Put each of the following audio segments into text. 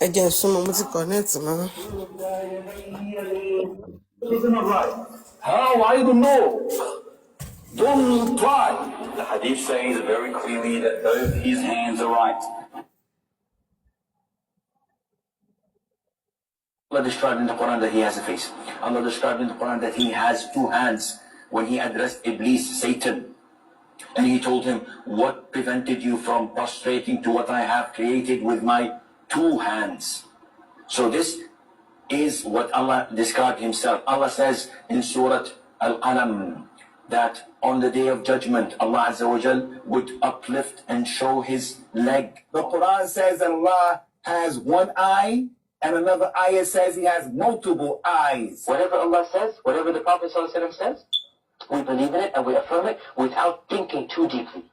Ẹ jẹ́ n súnmọ́, mo ti connect mọ́. How? I don't know. Don't try. The hadith says very clearly that both his hands are right. Allah described in the Quran that he has a face. Allah described in the Quran that he has two hands. When he addressed Iblees, Satan, and he told him, "What prevented you from prostrating to what I have created with my two hands?" So this is what Allah described himself. Allah says in Surah Al-Qalam that on the Day of Judgment, Allah Azza wa Jal would uplift and show his leg. The Quran says that Allah has one eye, and another ayah says he has multiple eyes. Whatever Allah says, whatever the Prophet ﷺ says, we believe in it and we affirm it without thinking too deeply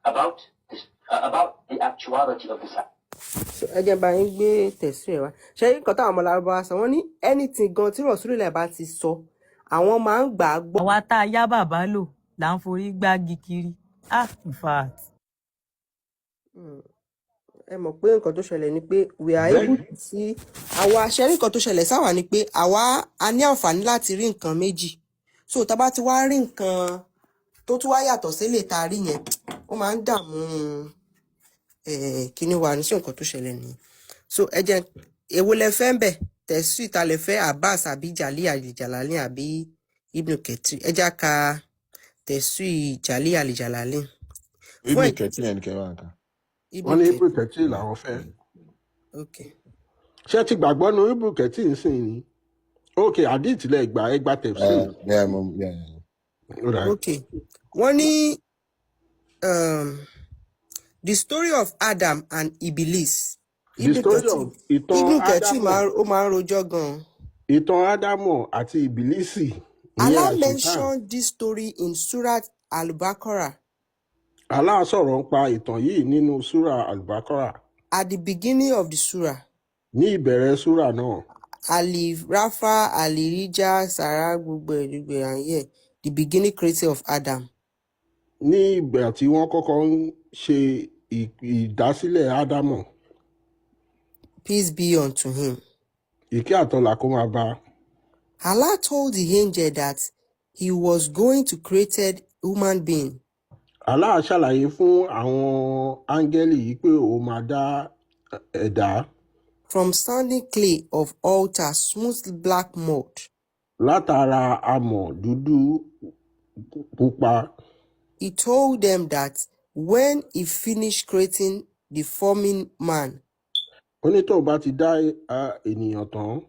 about this, about the actuality of this. So, ẹ jẹ́ n bá yín gbé tẹ̀sí ẹ̀ wá. Ṣé nǹkan táwọn ọmọ Lárúbáwá sọ, wọ́n ní anything gan tí Rasulullah bá ti sọ, àwọn máa ń gbà á gbọ́. Àwa tá a yá bàbá lò là ń forí gbági kiri. Ah, in fact. Ẹ mọ̀ pé nǹkan tó ṣẹlẹ̀ ni pé we are able to see àwa ṣe rí. Nǹkan tó ṣẹlẹ̀ sáwà ni pé àwa a ní àǹfààní láti rí nǹkan méjì. So tá a bá ti wá rí nǹkan tó tún wá yàtọ̀ sí lè tá a rí yẹn, ó máa ń dààmú kíní wa ní sí. Nǹkan tó ṣẹlẹ̀ nìyẹn. So ẹ jẹ́, èwo lẹ fẹ́ ń bẹ̀? Tẹ̀sí ìta lẹ fẹ́, Abbas àbí Jali Alijalali àbí Ibn Kathir? Ẹ já ka tẹ̀sí Jali Alijalali fún Ibn ẹ̀. Kathir yẹn ni kẹ́ bá ń kà. Ibn Wọ́n ní Kathir. Ibn Kathir làwọn fẹ́. Ok. Ṣé ẹ ti gbàgbọ́ nu Ibn Kathir ń sìn ni? Ok, hadith lẹ gbà, ẹ gba tafsir. Yeah, mo, yeah. Ó dà. Ok, wọ́n ní the story of Adam and Iblis. The Ibn story Kathir. of ìtàn Ibn Kathir Ádámù. Máa ó máa ń rojọ́ gan-an. Ìtàn Ádámù àti Ìbílísì, ìyẹn Allah àṣetán. mentioned this story in Surat Al-Baqarah. Allah sọ̀rọ̀ nípa ìtàn yìí nínú súrà Al-Baqarah. At the beginning of the surah. Ní ìbẹ̀rẹ̀ súrà náà. Alif Rafa Alirija Sara, gbogbo ẹ̀ gbogbo ẹ̀, and yeah, the beginning creating of Adam. Ní ìgbà tí wọ́n kọ́kọ́ ń ṣe ìdásílẹ̀ Ádámù. Peace be unto him. Ìkẹ́ àtọlà kó máa bá a. Allah told the angel that he was going to create human being Allah ṣàlàyé fún àwọn áńgẹ́lì yìí pé òun máa dá ẹ̀dá from sounding clay of altar, smooth black mud. látara amọ̀ dúdú pupa. He told them that when he finished creating the forming man, Ó ní tóun bá ti dá ènìyàn tán,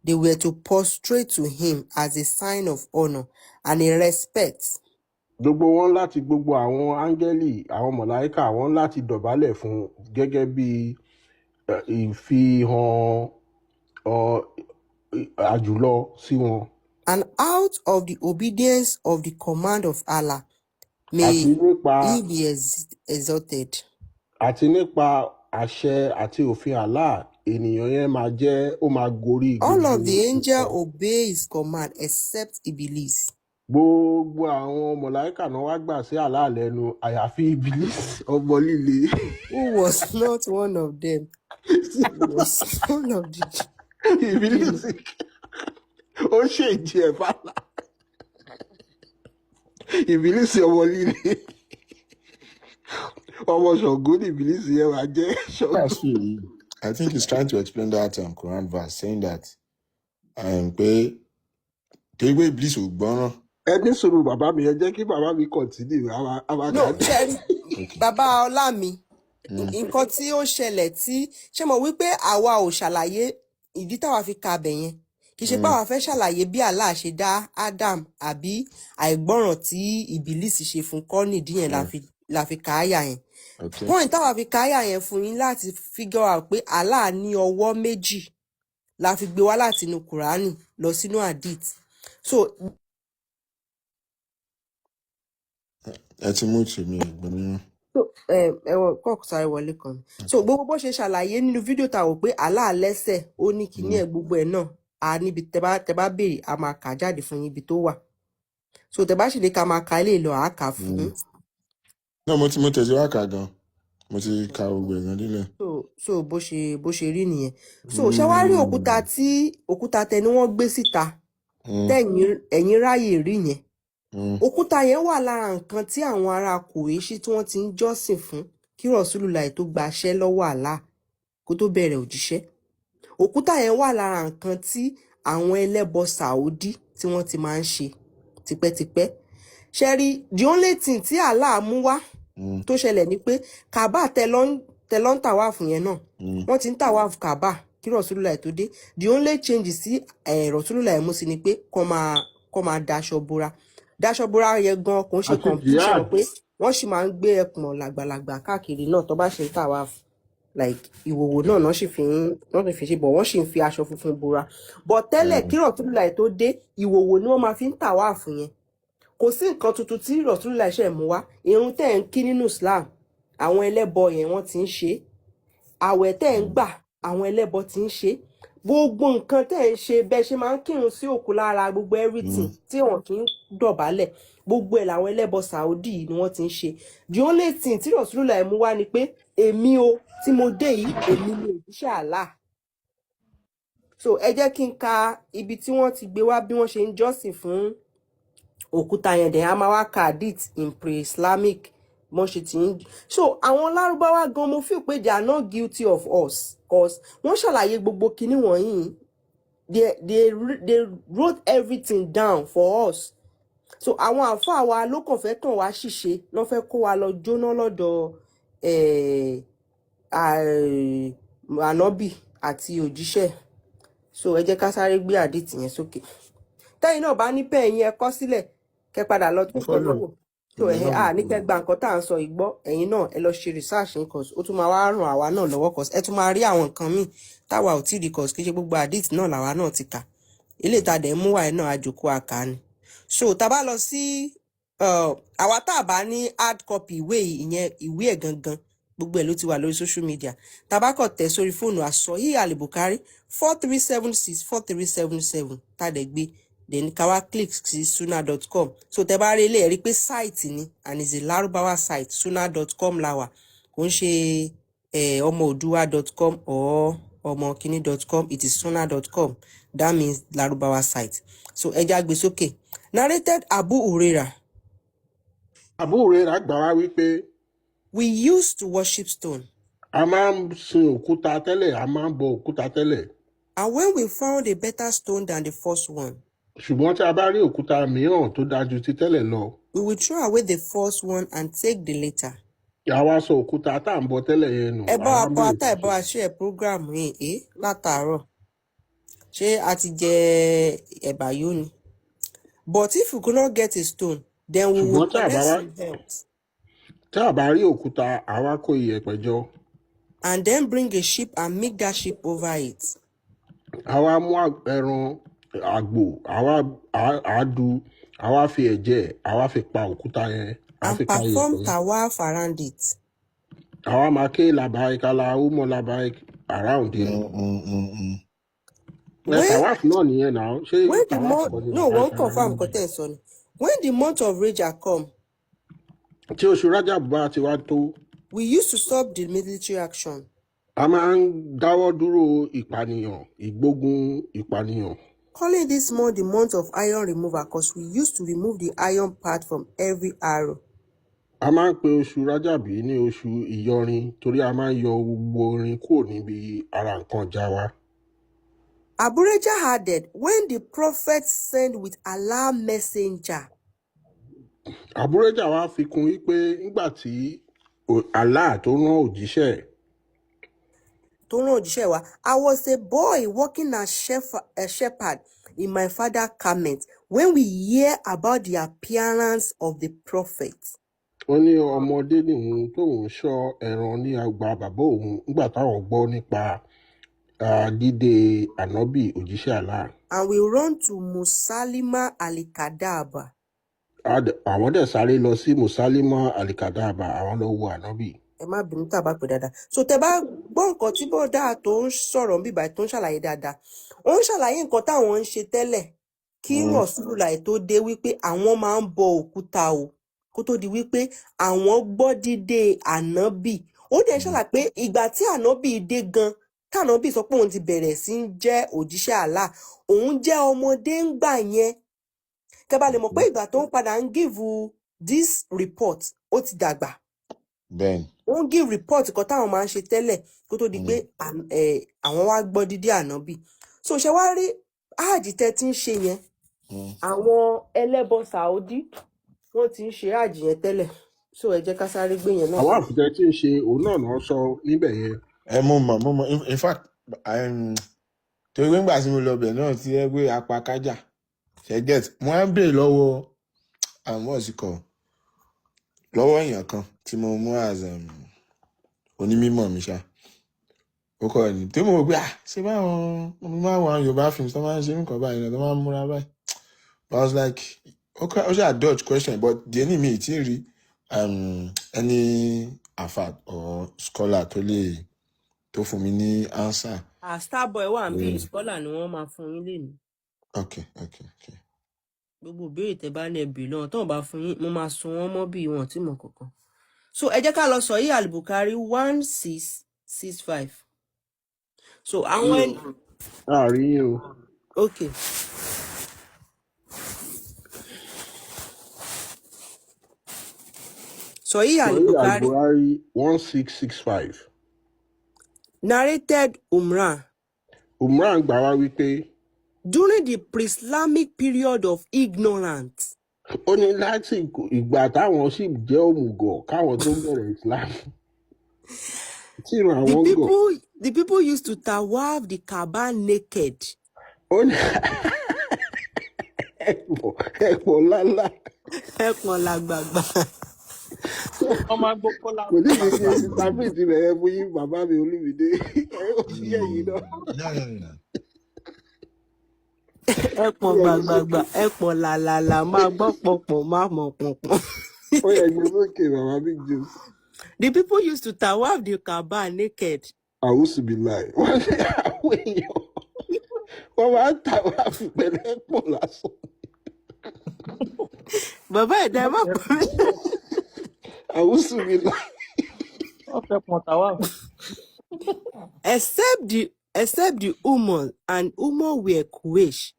they were to prostrate to him as a sign of honor and a respect. gbogbo wọn láti, gbogbo àwọn áńgẹ́lì, àwọn mọ̀láíkà, wọn láti dọ̀bálẹ̀ fún un gẹ́gẹ́ bí ìfihàn àjùlọ sí wọn. And out of the obedience of the command of Allah, may Àti nípa he be exalted. Àti nípa àṣẹ àti òfin Allah, ènìyàn yẹn máa jẹ́, ó máa gorí All gbogbo of the angels nǹkan. obey his command except Iblis, Gbogbo àwọn mọ̀láíkà náà wá gbà sí Allah lẹ́nu, àyàfi Iblis, ọmọ líle. who was not one of them. He was one of the jinn. Iblis, ó ṣèjì ẹ̀ fàlà. Iblis ọmọ líle, ọmọ Ṣàngó ní Iblis yẹn máa jẹ́ Ṣàngó. That's true. I think he's trying to explain that Quran verse, saying that pé torí pé Iblis ò gbọ́ràn. Ẹ ní sùúrù, bàbá mi, ẹ jẹ́ kí bàbá mi continue àwa No, kà. ṣe rí, bàbá ọlá mi, nǹkan tí ó ṣẹlẹ̀ tí ṣé mo wí pé àwa ò ṣàlàyé ìdí táwa fi ka abẹ yẹn, kì í ṣe pé àwa fẹ́ ṣàlàyé bí Allah ṣe dá Adam àbí àìgbọràn tí Ìbílísì ṣe fún kọ́ nídìí yẹn la fi ka àyà yẹn. Point táwa fi ka àyà yẹn fún yín láti figure out pé Allah ní ọwọ́ méjì la fi gbé wá láti inú Kùránì lọ sínú hadith. So Ẹ ti mú tèmi ìgbọ́n mímọ́. So ẹ wọ kọ́ọ̀kù sáré wọlé kan ni. So gbogbo bó ṣe ṣàlàyé nínú fídíò tá a wò pé Allah lẹ́sẹ̀, ó ní kinní ẹ̀, gbogbo ẹ̀ náà a níbi tẹ bá béèrè, a máa kà jáde fún yín ibi tó wà. So tẹ bá sì ní ká máa ka ilé lọ, àá kà á fún yín. No, mo ti mo tẹ̀síwá kà gan. Mo ti ka gbogbo ẹ̀ gan délẹ̀. So bó ṣe rí nìyẹn. So ṣé wàá rí òkúta tí òkúta tẹ ni wọ́n gbé síta tẹ̀yìn ẹ̀yìn ráyè rí yẹn? Òkúta yẹn wà lára nǹkan tí àwọn ará Kùrẹ́ṣì tí wọ́n ti ń jọ́sìn fún kí Rọ̀ṣúlùláì tó gbaṣẹ́ lọ́wọ́ Allah, kó tó bẹ̀rẹ̀ òjíṣẹ́. Òkúta yẹn wà lára nǹkan tí àwọn ẹlẹ́bọ Saudi tí wọ́n ti máa ń ṣe tipẹ́tipẹ́. Ṣe rí, the only thing tí Allah mú wá tó ṣẹlẹ̀ ni pé Kaaba tẹ lọ ń tàwáàfù yẹn náà, wọ́n ti ń tàwáàfù Kaaba kí Rọ̀ṣúlùláì tó dé. The only change sí Rọ̀ṣúlùláì mú sí ni pé kọ́ máa daṣọ bora yẹn gan kò ń ṣe Àti complete. Ṣe jihad. Mọ̀ pé wọ́n sì máa ń gbé ẹkùn làgbàlagbà káàkiri náà tó bá ṣe ń tàwáàfù, like ìwòwò náà náà sì fi ń wọ́n sì fi ṣe bọ̀, wọ́n sì ń fi aṣọ funfun bora. But tẹ́lẹ̀, kí Rọ̀ṣúlùláì tó dé, ìwòwò ni wọ́n máa fi ń tàwáàfù yẹn. Kò sí nǹkan tuntun tí Rọ̀ṣúlùláì ṣe mú wá. Irun tẹ́ ẹ̀ ń kí nínú Islam, àwọn ẹlẹ́bọ yẹn wọ́n ti ń ṣe é. Àwẹ̀ tẹ́ ẹ̀ ń gbà, àwọn ẹlẹ́bọ ti ń ṣe é. Gbogbo nǹkan tẹ́ ẹ̀ ń ṣe, bẹ́ẹ̀ ṣe máa ń kírun sí òkú lára, gbogbo everything tí wọn kì í dọ̀bálẹ̀, gbogbo ẹ̀ làwọn ẹlẹ́bọ Saudi yìí ni wọ́n ti ń ṣe. The only thing tí Rọ̀ṣúlùláì mú wá ni pé èmi o tí mo dé yìí, èmi ni òjíṣẹ́ Allah. So ẹ jẹ́ kí n ka ibi tí wọ́n ti gbé wá bí wọ́n ṣe ń jọ́sìn fún òkúta yẹn, dẹ̀ a máa wá ka hadith in pre-Islamic bọ́n ṣe ti ń. So àwọn Lárúbáwá gan, mo feel pé they are not guilty of us, cause wọ́n ṣàlàyé gbogbo kinní wọ̀nyí. They wrote everything down for us. So àwọn àáfàá wa ló kàn fẹ́ kàn wá ṣìṣe, ló fẹ́ kó wa lọ jóná lọ́dọ̀ ànábì àti òjíṣẹ́. So ẹ jẹ́ ká sáré gbé hadith yẹn sókè. Tẹ́yìn náà bá ní pẹ́ yín, ẹ kọ sílẹ̀, kẹ́ padà lọ Mo tún follow. kọ́ wò. So Èmi ẹ̀hẹ́ náà mo à ní kẹ́ follow. gba nǹkan tá à ń sọ yìí gbọ́. Ẹ̀yin náà ẹ lọ ṣe research yín, cause ó tún máa wá ràn àwa náà lọ́wọ́, cause ẹ tún máa rí àwọn nǹkan míì táwa ò tí ì rí, cause kì í ṣe gbogbo hadith náà làwa náà ti kà. Eléyìí tá a dẹ̀ ń mú wáyé náà, àjòkó àkà ni. So tá a bá lọ sí àwa tá a bá ní hard copy ìwé yìí, ìyẹn ìwé ẹ̀ gangan, gbogbo ẹ̀ ló ti wà lórí social media. Tá a bá kàn tẹ̀ sórí fóònù àsọyí Al-Bukhari 4376, 4377, tá a dẹ̀ gbé, then ká wá click sí sunnah.com. So tẹ bá rí ilé ẹ̀ rí pé site ni, and is a Lárúbáwá site. Sunnah.com la wà, kò ń ṣe ọmọòdúwà.com or ọmọkíní.com. It is sunnah.com, that means Lárúbáwá site. So ẹ já gbé sókè. Narrated Abu Huraira. Abu Hurairah gbà wá wípé We used to worship stone, a máa ń sin òkúta tẹ́lẹ̀, a máa ń bọ òkúta tẹ́lẹ̀, and when we found a better stone than the first one, ṣùgbọ́n tí a bá rí òkúta mìíràn tó dáa ju ti tẹ́lẹ̀ lọ, we will throw away the first one and take the later. Àwa sọ òkúta tá à ń bọ tẹ́lẹ̀ yẹn nù, Ẹ bá wa àwa kọ mú ata, ẹ bá èyí wa share program yìí. Ẹ látàárọ̀, ṣé a ti jẹ ẹ̀bà yó ni? But if we could not get a stone, then we Ṣùgbọ́n will tá a bá collect wá some earth tá a bá rí òkúta, àwa kó iyẹ̀pẹ̀ jọ, and then bring a sheep and make that sheep over it. Àwa mú ẹran àgbò, àwa á du, àwa fi ẹ̀jẹ̀, àwa fi pa òkúta yẹn, àwa And fi pa perform iyẹ̀pẹ̀ yẹn. Tawaf around it. Àwa máa ké labaik Allahumma labaik around yẹn. Ẹ tawaf náà nìyẹn náà, ṣé When the tawaf month kọ́ ni no labaik wọ́n confirm Allahumma? nǹkan tẹ́ ẹ̀ sọ ni. When the month of Rajab come, Tí oṣù Rajab bá ti wá tó, we used to stop the military action, a máa ń dáwọ́ dúró ìpànìyàn, ìgbógun ìpànìyàn, calling this month the month of iron removal, because we used to remove the iron part from every arrow. A máa ń pe oṣù Rajab yìí ní oṣù ìyọrin torí a máa ń yọ gbogbo irin kúrò níbi ara nǹkan ìjà wa. Abureja added, when the prophet sent with Allah messenger, Àbúrẹ́jà wa fi kún wípé nígbà tí Allah tó rán òjíṣẹ́ ẹ̀, tó rán òjíṣẹ́ wa, I was a boy working as a shepherd in my father garment when we hear about the appearance of the prophet. Ó ní ọmọdé nìhun tóun ṣọ́ ẹran ní àgbà bàbá òun nígbà táwọn gbọ́ nípa dídé ànábì òjíṣẹ́ Allah. And we run to Musalima Alikadaba. Àwọn dẹ̀ sáré lọ sí Musalima Alikadaba, àwọn lọ wo ànábì. Ẹ má bínú tá a bá pè dáadáa. So tẹ bá gbọ́ nǹkan tí bọ́dà tó ń sọ̀rọ̀ ń bíbá tó ń ṣàlàyé dáadáa, ó ń ṣàlàyé nǹkan táwọn ń ṣe tẹ́lẹ̀ kí Rọ̀ṣúlùláì tó dé, wípé àwọn máa ń bọ òkúta o, kó tó di wípé àwọn gbọ́ dídé ànábì. Ó dẹ̀ ń ṣàlàyé pé ìgbà tí ànábì dé gan, tànábì sọ pé òun ti bẹ̀rẹ̀ sí ń jẹ́ òjíṣẹ́ Allah, òun jẹ́ ọmọdé ń gbà yẹn. Kẹ́ bá lè mọ̀ pé ìgbà tó ń padà ń give this report, ó ti dàgbà. Bẹ́ẹ̀ni. Ó ń give report kan táwọn máa ń ṣe tẹ́lẹ̀ kó tó di pé àwọn wá gbọ́ dídí ànábì. So ṣe wá rí hajj tẹ́ ti ń ṣe yẹn, àwọn ẹlẹ́bọ Saudi wọ́n ti ń ṣe hajj yẹn tẹ́lẹ̀. So ẹ jẹ́ ká sáré gbé yẹn náà Àwọn sílẹ̀. àfùtẹ́ tí ń ṣe òun náà náà sọ níbẹ̀ yẹn. Ẹ mo mọ̀ mo mọ̀, in fact, torí pé ńgbà tí mo lọ bẹ̀ náà ti ẹ pé apá kájà ṣe get, mo á ń béèrè lọ́wọ́ what's it called, lọ́wọ́ èèyàn kan tí mo mú as onímọ̀ mi ṣá, ó kọ́ ẹni tí mo rò pé ah, ṣé báwọn mo máa ń wo àwọn Yorùbá films tó máa ń ṣe nǹkan báyìí náà tó máa ń múra báyìí. But I was like, okay, ó ṣáà dodge question, but the enemy tí rí any afa or scholar tó lè tó fún mi ní answer. Ah, Starboy wà ń bí, Mm. scholar ni wọ́n máa fún yín lénìí. Okay. Gbogbo ìbéèrè tẹ́ bá ní ẹ béèrè lọ́wọ́, tó bá fún yín, mo máa sun wọ́n mọ́ bí wọn tí mọ̀ kankan. So ẹ jẹ́ ká lọ sọ yìí Al-Bukhari 1665. So àwọn ẹni Láàrin yín o. Okay. Sọ yìí Sọ̀hí Al-Bukhari Al-Bukhari 1665. Narrated Umran. Umran gbà wá wípé During the pre-Islamic period of ignorance, ó ní láti ìgbà táwọn sì jẹ́ òmùgọ̀ káwọn tó bẹ̀rẹ̀ Islam tí ìran the àwọn gọ̀. people used to tawaf the Kaaba naked. Ó ní ẹ̀pọ̀ ẹ̀pọ̀ ńláńlá. Ẹpọn làgbàgbà. Wọ́n máa gbó kólà. Kò ní ìdí kí n interpret ibẹ̀ yẹn fún yín, bàbá mi Olúmídé. Ó ti yẹ yìí náà. No, no, no. Ẹpọn Ó yẹ gbé gbàgbàgbà, ẹpọn làlàlà, máa gbọ́ pọ̀pọ̀ má mọ̀ pọ̀pọ̀. Ó yẹ gbé sókè, bàbá Big James. The people used to tawaf the Kaaba naked. Àwùsù bí láì. Wọ́n ní àwọn èèyàn wọ́n máa ń tà wá fìpẹ́lẹ́ pọ̀ lásán. Bàbá ẹ̀dá, ẹ má pa mí. Àwùsù bí láì. Wọ́n fẹ́ pọn tàwa. Except the Umar, and Umar were Quraysh,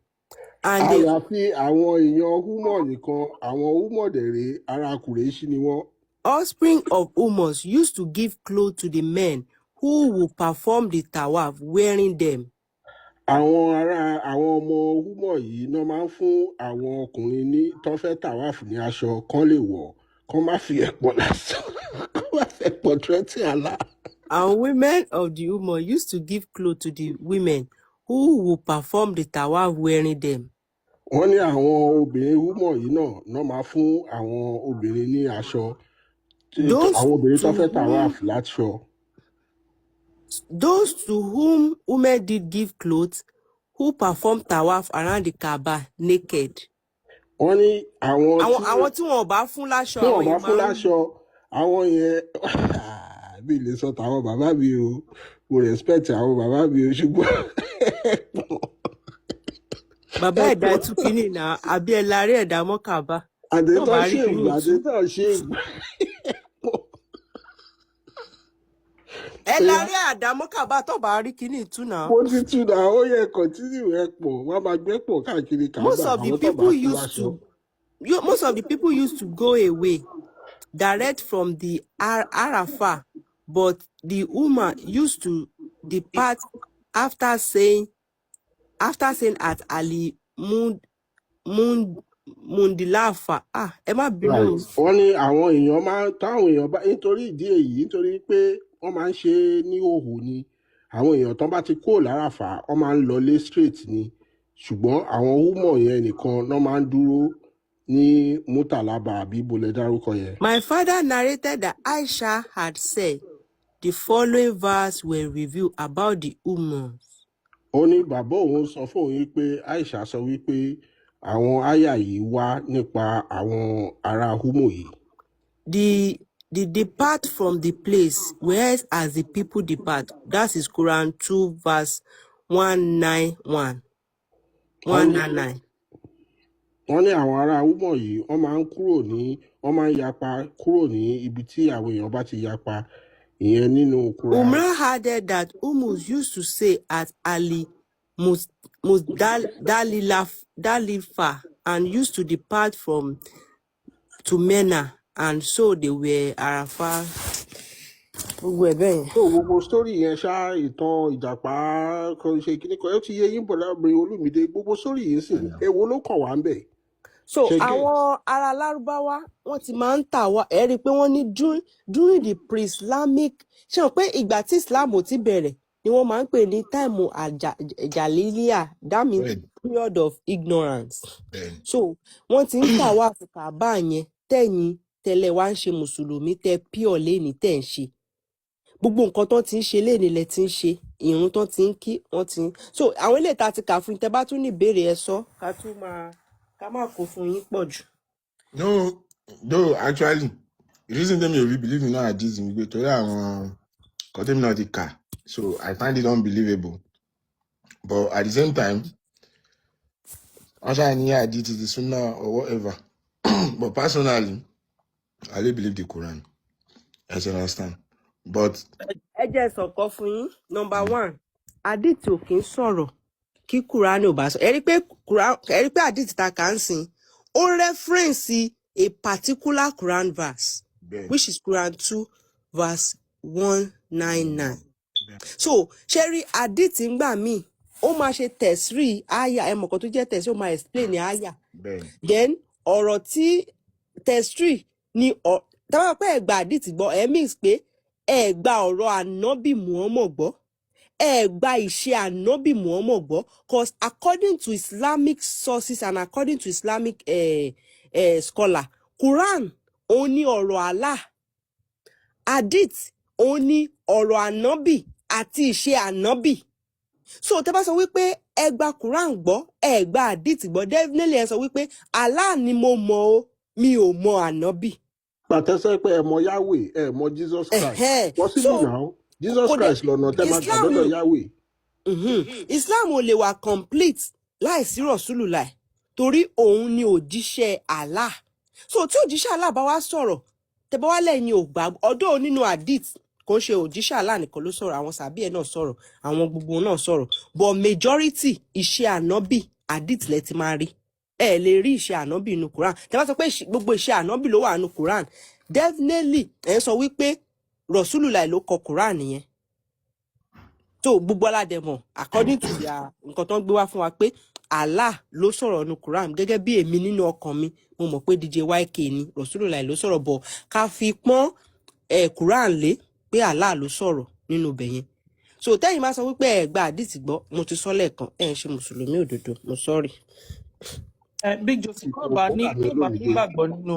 and they Àyàfi àwọn èèyàn Húmọ̀ nìkan, àwọn Húmọ̀ dẹ̀rẹ̀ ará Kùrẹ́ṣì ni wọ́n. Offspring of Umars used to give clothes to the men who would perform the tawaf wearing them. Àwọn ará àwọn ọmọ Húmọ̀ yìí náà máa ń fún àwọn ọkùnrin ní tó fẹ́ tàwáàfù ní aṣọ kán lè wọ̀, kán má fi ẹ̀pọ̀ lásán, kán má fẹ́ pọ̀ tírẹ́tì àlá. And women of the Umar used to give clothes to the women who would perform the tawaf wearing them. Wọ́n ní àwọn obìnrin Húmọ̀ yìí náà náà máa fún àwọn obìnrin ní aṣọ Those àwọn obìnrin tó to fẹ́ whom tàwáàfù láṣọ. Those to whom women did give clothes who perform tawaf around the Kaaba naked. Wọ́n ní àwọn Àwọn tí àwọn tí wọn ò bá fún láṣọ, tí àwọn wọ́n bá yẹn fún máa ń láṣọ, àwọn yẹn, mi lè sọ tàwọn bàbá mi o, mo respect àwọn bàbá mi o, ṣùgbọ́n Bàbá ẹ̀dá, ẹ̀pọ̀ ẹ tú kínní náà, àbí ẹ larí ẹ̀dá mọ́ Kaaba tó àdètò bá rí ṣèwù kínní tú. àdètò ṣèwù Ẹ Oya, larí àdá mọ́ Kaaba tó bá rí kínní tú náà. Mo ti tú náà, ó yẹ continue. Ẹ̀pọ̀ wọ́n máa gbé pọ̀ káàkiri Most Kaaba of the àwọn tó bá people fún used láṣọ. to most of the people used to go away direct from the Arafah, but the woman used to depart after saying at Ali Mund Mundilafa. Ah, ẹ má bínú Right. o. Wọ́n ní àwọn èèyàn máa táwọn èèyàn bá nítorí ìdí èyí, nítorí pé wọ́n máa ń ṣe é ní òhò ni, àwọn èèyàn tán bá ti kúrò láràfà, wọ́n máa ń lọlé straight ni, ṣùgbọ́n àwọn húmọ̀ yẹn nìkan náà máa ń dúró ní Mútàlábà àbí bolẹ̀ dárúkọ yẹn. My father narrated that Aisha had said the following verse were revealed about the Ummah. Ó ní bàbá òun sọ fún òun pé Aisha sọ wípé àwọn àyà yìí wá nípa àwọn ará húmọ̀ yìí. The depart from the place, whereas as the people depart. That is Quran 2 verse 191. Wọ́n ní 199. Wọ́n ní àwọn ará húmọ̀ yìí, wọ́n máa ń kúrò ní, wọ́n máa ń yapa kúrò ní ibi tí àwọn èèyàn bá ti yapa. Ìyẹn nínú Quran. Umrah added that Humus used to say at Ali Muzdalifa and used to depart from to Mena, and so they were Arafah. Gbogbo ẹ̀ bẹ́ẹ̀ yẹn. So gbogbo story yẹn ṣá, ìtàn ìjàpá kan ṣe kíní kan, ó ti yé yín, bọ̀dá mi Olúmídé. Gbogbo story yìí sì èwo ló kàn wá ń bẹ̀? So Ṣe get? àwọn ará Lárúbáwá, wọ́n ti máa ń tà wá. Ẹ rí i pé wọ́n ní during the pre-Islamic, ṣé o pé ìgbà tí Islam ò ti bẹ̀rẹ̀ ni wọ́n máa ń pè ní time Jalilia, that means period of ignorance. So wọ́n ti ń tà wá Kàbá yẹn. Tẹ̀yìn tẹ́lẹ̀ wá ń ṣe mùsùlùmí, tẹ pure léni, tẹ̀ ń ṣe gbogbo nǹkan tó ti ń ṣe léni lẹ ti ń ṣe, ìrun tó ti ń kí, wọ́n ti ń. So àwọn eléyìí tá a ti kà fún yín, tẹ bá tún ní ìbéèrè, ẹ sọ, ká tún máa ká má kó fún yín pọ̀ jù. No, though, actually, the reason tẹ́mi ò fi believe in hadith ni pé torí àwọn nǹkan tẹ́mi náà ti kà, so I find it unbelievable. But at the same time, wọ́n ṣáà ní hadith ti sunnah or whatever. But personally, I only believe the Quran. As you understand. But Ẹ jẹ́ sọ̀kọ́ fún yín. Number one, hadith ò kí ń sọ̀rọ̀ kí Kúránì ò bá sọ. Ẹ rí pé ẹ rí pé hadith ta kà ń sìn, ó reference a particular Quran verse, which is Quran 2 verse 199. So ṣé rí hadith, ńgbà míì ó máa ṣe tafsir ayah. Ẹ mọ̀ kan tó jẹ́ tafsir, ó máa explain ayah. Then ọ̀rọ̀ tí tafsir ni táwọn pé ẹ gba hadith gbọ́, ẹ means pé ẹ gba ọ̀rọ̀ ànábì Muhammad gbọ́, ẹ gba ìṣe ànábì Muhammad gbọ́, 'cause according to Islamic sources and according to Islamic scholar, Quran òun ní ọ̀rọ̀ Allah, hadith òun ní ọ̀rọ̀ ànábì àti ìṣe ànábì. So tẹ́ bá sọ wípé ẹ gba Quran gbọ́, ẹ gba hadith gbọ́, definitely ẹ sọ wípé Allah ni mo mọ̀ o, mi ò mọ̀ ànábì. Pàtẹ́sẹ́ pé ẹ mọ Yahweh, ẹ mọ Jesus Christ. Possible So now. Jesus kò dé Christ lọ́nà tẹ́ máa gbà Islam dọ́dọ̀ Yahweh. Islam ò lè wà complete láìsí Rasulullah, torí òun ni òjíṣẹ́ Allah. So tí òjíṣẹ́ Allah bá wá sọ̀rọ̀, tẹ́ bá wá lẹ́yìn ò gbà ọdọ́ nínú hadith, kò ń ṣe òjíṣẹ́ Allah nìkan ló sọ̀rọ̀, àwọn sàbí ẹ̀ náà sọ̀rọ̀, àwọn gbogbo náà sọ̀rọ̀, but majority iṣẹ́ ànábì, hadith lẹ ti máa rí. Ẹ lè rí iṣẹ́ ànábì inú Quran. Tẹ́ bá sọ pé gbogbo iṣẹ́ ànábì ló wà nínú Quran, definitely ẹ ń sọ wípé Rasulullah ló kọ Quran nìyẹn. Tó gbogbo aládẹmọ, according to their nǹkan tó ń gbé wá fún wa, pé Allah ló sọ̀rọ̀ nu Quran. Gẹ́gẹ́ bí èmi nínú ọkàn mi, mo mọ̀ pé DJ YK ni Rasulullah ló sọ̀rọ̀, bọ̀ ká fi pọ́n ẹ̀ Quran lé pé Allah ló sọ̀rọ̀ nínú ibẹ̀ yẹn. So tẹ́yìn bá sọ wípé ẹ gba hadith gbọ́, mo ti sọ lẹ́ẹ̀kan, ẹ ń ṣe mùsùlùmí òdodo. Mo sorry. Ẹ Big Joseph, tó bá ní Kódà mi tó bá Olómìdé. nígbàgbọ́ nínú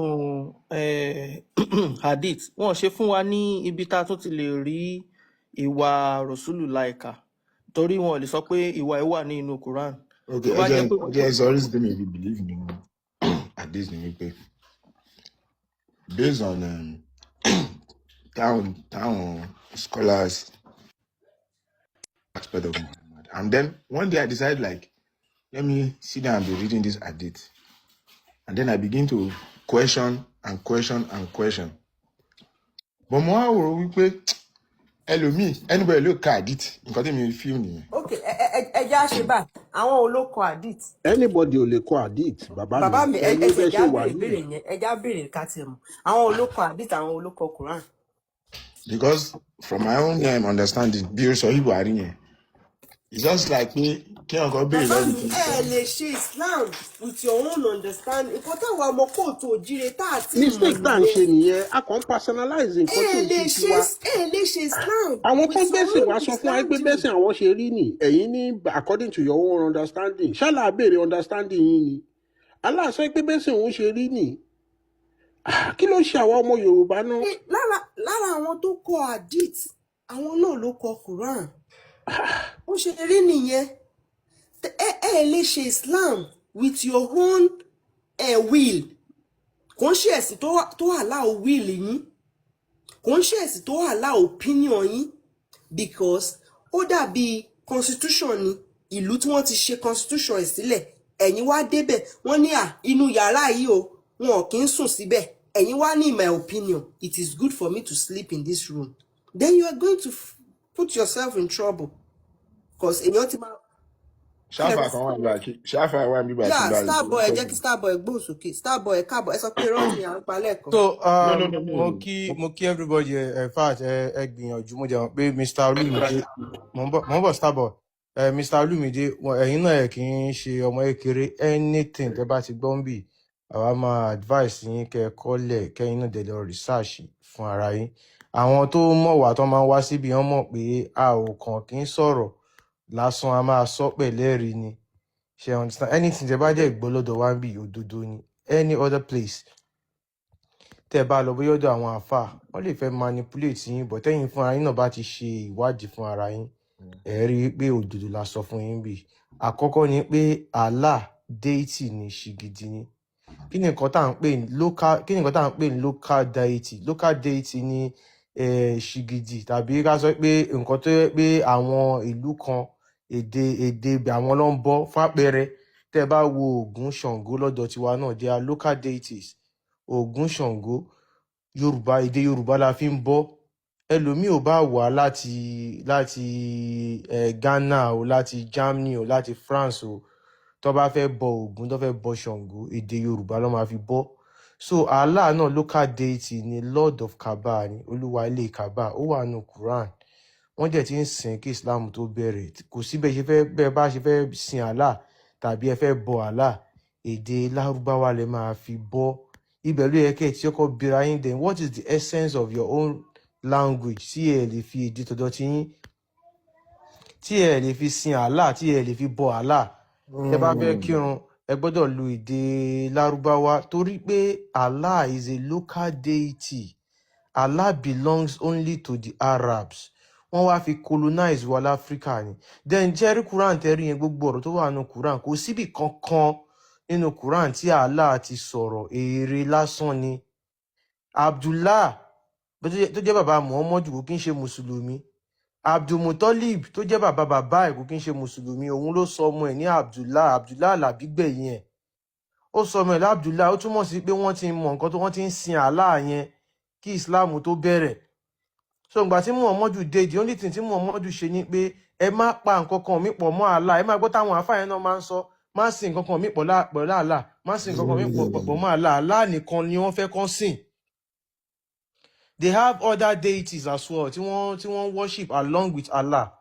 hadith, wọn ṣe fún wa ní ibi tá a tún ti lè rí ìwà Rọ̀ṣúlù láìka, torí wọn ò lè sọ pé ìwà ẹ̀ wà ní inú Quran. Ok, Tó ẹ bá jẹ́ jẹ́ pé ẹ jẹ́ sọ reason tí mi fi believe nínú hadith ni wípé based on táwọn scholars aspect of Muhammad, and then one day I decided, like, let me sit down and be reading this hadith, and then I begin to question and question and question, but mo wá rò wípé ẹlòmíì, anybody ló ka hadith. Nǹkan tí mi feel nìyẹn. Ok, ẹ já ṣe báyìí, àwọn olóko hadith. Anybody ò lè kọ hadith, bàbá Bàbá mi. mi, ẹ Ẹ̀yin ẹ bẹ́ẹ̀ ṣe ṣe já wà béèrè yìí. béèrè yẹn, ẹ já béèrè ká tiẹ̀ mọ̀ àwọn olóko hadith, àwọn olóko Quran. Because from my own understanding, bí o sọ yìí, Buhari yẹn, it's just like pé kí ọkọ béèrè Bàbá lọ́wọ́ mi, mi kí n ẹ lè ṣe Islam with your own understanding. Nǹkan táwọn ọmọ kóòtù òjíire tá a ti mọ̀ Mistake tá à ń nìyẹn. ṣe nìyẹn, a kàn ń personalize nǹkan tí Ẹ ò lè ṣe ṣe tiwa. Ẹ lè ṣe Islam Àwọn tó with your gbẹ́sìn own wá sọ fún wa pé understanding. bẹ́sìn àwọn ṣe rí nì. Ẹ̀yin ní according to your own understanding. Ṣálà béèrè understanding yín ni. Allah sọ pé bẹ́sìn òun ṣe rí nì. Ah, kí ló ń ṣe àwọn ọmọ Yorùbá náà? Lára àwọn tó kọ hadith, àwọn náà ló kọ Quran. Ó ṣe rí nìyẹn. Ẹ lè ṣe Islam with your own will. Kò ń ṣe ẹ̀sìn tó allow will yín, kò ń ṣe ẹ̀sìn tó allow opinion yín, because ó dàbí constitution ni. Ìlú tí wọ́n ti ṣe constitution ẹ̀ sílẹ̀, ẹ̀yin wá débẹ̀, wọ́n ní à inú yàrá yìí o, wọn ò kí ń sùn síbẹ̀. Ẹ̀yin wá ní, "In my opinion, it is good for me to sleep in this room." Then you are going to put yourself in trouble, because èèyàn ti máa kílẹ̀. Ṣáfà kan wà nígbà kí ṣáfà wà nígbà tí Yà bá rí Starboy, ẹ jẹ́ kí Starboy gbóhùn sókè. Starboy, ẹ káàbọ̀. Ẹ sọ pé irọ́ ni à ń pa lẹ́ẹ̀kan. So No, no, no, mo no. kí mo kí everybody. In fact, ẹ gbìyànjú. Mo jẹ́ mọ̀ pé Mr. Olumide, mo ń bọ̀ Starboy, Mr. Olumide, ẹ̀yin náà ẹ kì í ṣe ọmọ kékeré. Anything tẹ́ bá ti gbọ́ ń bì, àwa máa advice yín kẹ́ ẹ kọ́lẹ̀, kẹ́yin náà dẹ̀ lọ research fún ara yín. Àwọn tó mọ̀ wá tó máa ń wá síbi, wọ́n mọ̀ pé a ò kàn kí ń sọ̀rọ̀ lásán, a máa sọ pẹ̀lẹ́rìí ni. Ṣe understand? Anything tẹ́ bá dẹ̀ gbọ́ lọ́dọ̀ wa ń bì, òdodo ni. Any other place tẹ́ ẹ bá lọ, bóyá ọ̀dọ̀ àwọn àáfàá, wọ́n lè fẹ́ manipulate yín, but tẹ́yin fúnra yín náà bá ti ṣe ìwádìí fún ara yín, ẹ rí i pé òdodo la sọ fún yín bí. Àkọ́kọ́ ni pé Allah deity ni, ṣìgìdì ni. Kí ni nǹkan tá à ń pè ní local, kí ni nǹkan tá à ń pè ní local deity? Local deity ni ṣìgìdì, tàbí ká sọ pé nǹkan tó yẹ pé àwọn ìlú kan, èdè ibẹ̀ àwọn ló ń bọ. Fápẹẹrẹ, tẹ́ ẹ bá wo Ògún, Ṣàngó lọ́dọ̀ tiwa náà, they are local deities. Ògún, Ṣàngó, Yorùbá, èdè Yorùbá la fi ń bọ. Ẹlòmíì ò bá wá láti Ghana o, láti Germany o, láti France o, tó bá fẹ́ bọ Ògún, tó fẹ́ bọ Ṣàngó, èdè Yorùbá ló máa fi bọ. So Allah náà local deity ni, Lord of Kaaba ni, olúwa ilé Kaaba. Ó wà nù Quran. Wọ́n dẹ̀ ti ń sìn kí Islam tó bẹ̀rẹ̀. Kò sí bẹ́ẹ̀ ṣe fẹ́, bẹ́ẹ̀ bá ṣe fẹ́ sin Allah tàbí ẹ fẹ́ bọ Allah, èdè Lárúbáwá lẹ máa fi bọ́. Ibẹ̀ ló yẹ kẹ́ ẹ ti kọ́kọ́ bira yín. Then what is the essence of your own language tí ẹ lè fi èdè tọ̀dọ̀ ti yín, tí ẹ lè fi sin Allah, tí ẹ lè fi bọ Allah? Tẹ bá fẹ́ kírun, ẹ gbọ́dọ̀ lo èdè Lárúbáwá, torí pé Allah is a local deity. Allah belongs only to the Arabs. Wọ́n wá fi colonize wa láfíríkà ni. Then jẹ́rí Quran tẹ́rí yẹn, gbogbo ọ̀rọ̀ tó wà nínú Quran, kò síbì kankan nínú Quran tí Allah ti sọ̀rọ̀. Èrè lásán ni. Abdullah tó jẹ́ bàbá Muhammadu kò kí ń ṣe mùsùlùmí. Abdulmutalib tó jẹ́ bàbá bàbá ẹ̀ kò kí ń ṣe mùsùlùmí. Òun ló sọ ọmọ ẹ̀ ní Abdullah. Abdullah làbígbẹ̀yìn ẹ̀. Ó sọ ọmọ ẹ̀ lábdullah. Ó túmọ̀ sí pé wọ́n ti mọ nǹkan tó wọ́n ti ń sin Allah yẹn kí Islam tó bẹ̀rẹ̀. So ìgbà tí Muhammadu dé, the only thing tí Muhammadu ṣe ni pé ẹ má pa nǹkan kan mi pọ̀ mọ́ Allah. Ẹ má gbọ́ táwọn àfáà yẹn náà máa ń sọ, má sin nǹkan kan mi pọ̀ pẹ̀lú Allah, má sin nǹkan kan mi pọ̀ mọ́ Allah. Allah nìkan ni wọ́n fẹ́ kán sìn. They have other deities as well tí wọ́n worship along with Allah.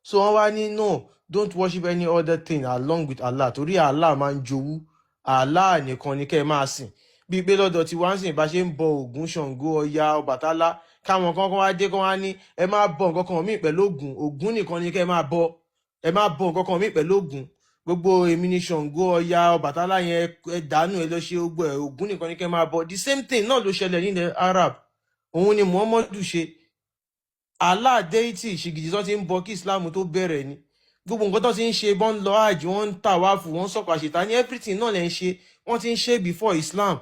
So wọ́n wá ní, no, don't worship any other thing along with Allah, torí Allah máa ń jowú. Allah nìkan ni kẹ́ ẹ máa sìn. Bíi pé lọ́dọ̀ tí wọ́n ń sìn, bá ṣe ń bọ Ògún, Ṣàngó, Ọya, Ọbàtálá, káwọn kan kan wá dé, kán wá ní ẹ má bọ nǹkan kan míì pẹ̀lú Ògún, Ògún nìkan ni kẹ́ ẹ máa bọ, ẹ má bọ nǹkan kan míì pẹ̀lú Ògún, gbogbo èmi ni Ṣàngó, Ọya, Ọbàtálá yẹn, ẹ dànù, ẹ lọ ṣe gbogbo ẹ, Ògún nìkan ni kẹ́ ẹ máa bọ. The same thing náà ló ṣẹlẹ̀ nílẹ̀ Arab. Òun ni Muhammadu ṣe. Allah deity, ṣìgìdì tó ti ń bọ kí Islam tó bẹ̀rẹ̀ ni. Gbogbo nǹkan tó ti ń ṣe, bọ́n ń lọ hajj, wọ́n ń tàwáfù, wọ́n ń sọ̀kò àṣetá ní, everything náà lẹ́ ń ṣe, wọ́n ti ń ṣe before Islam.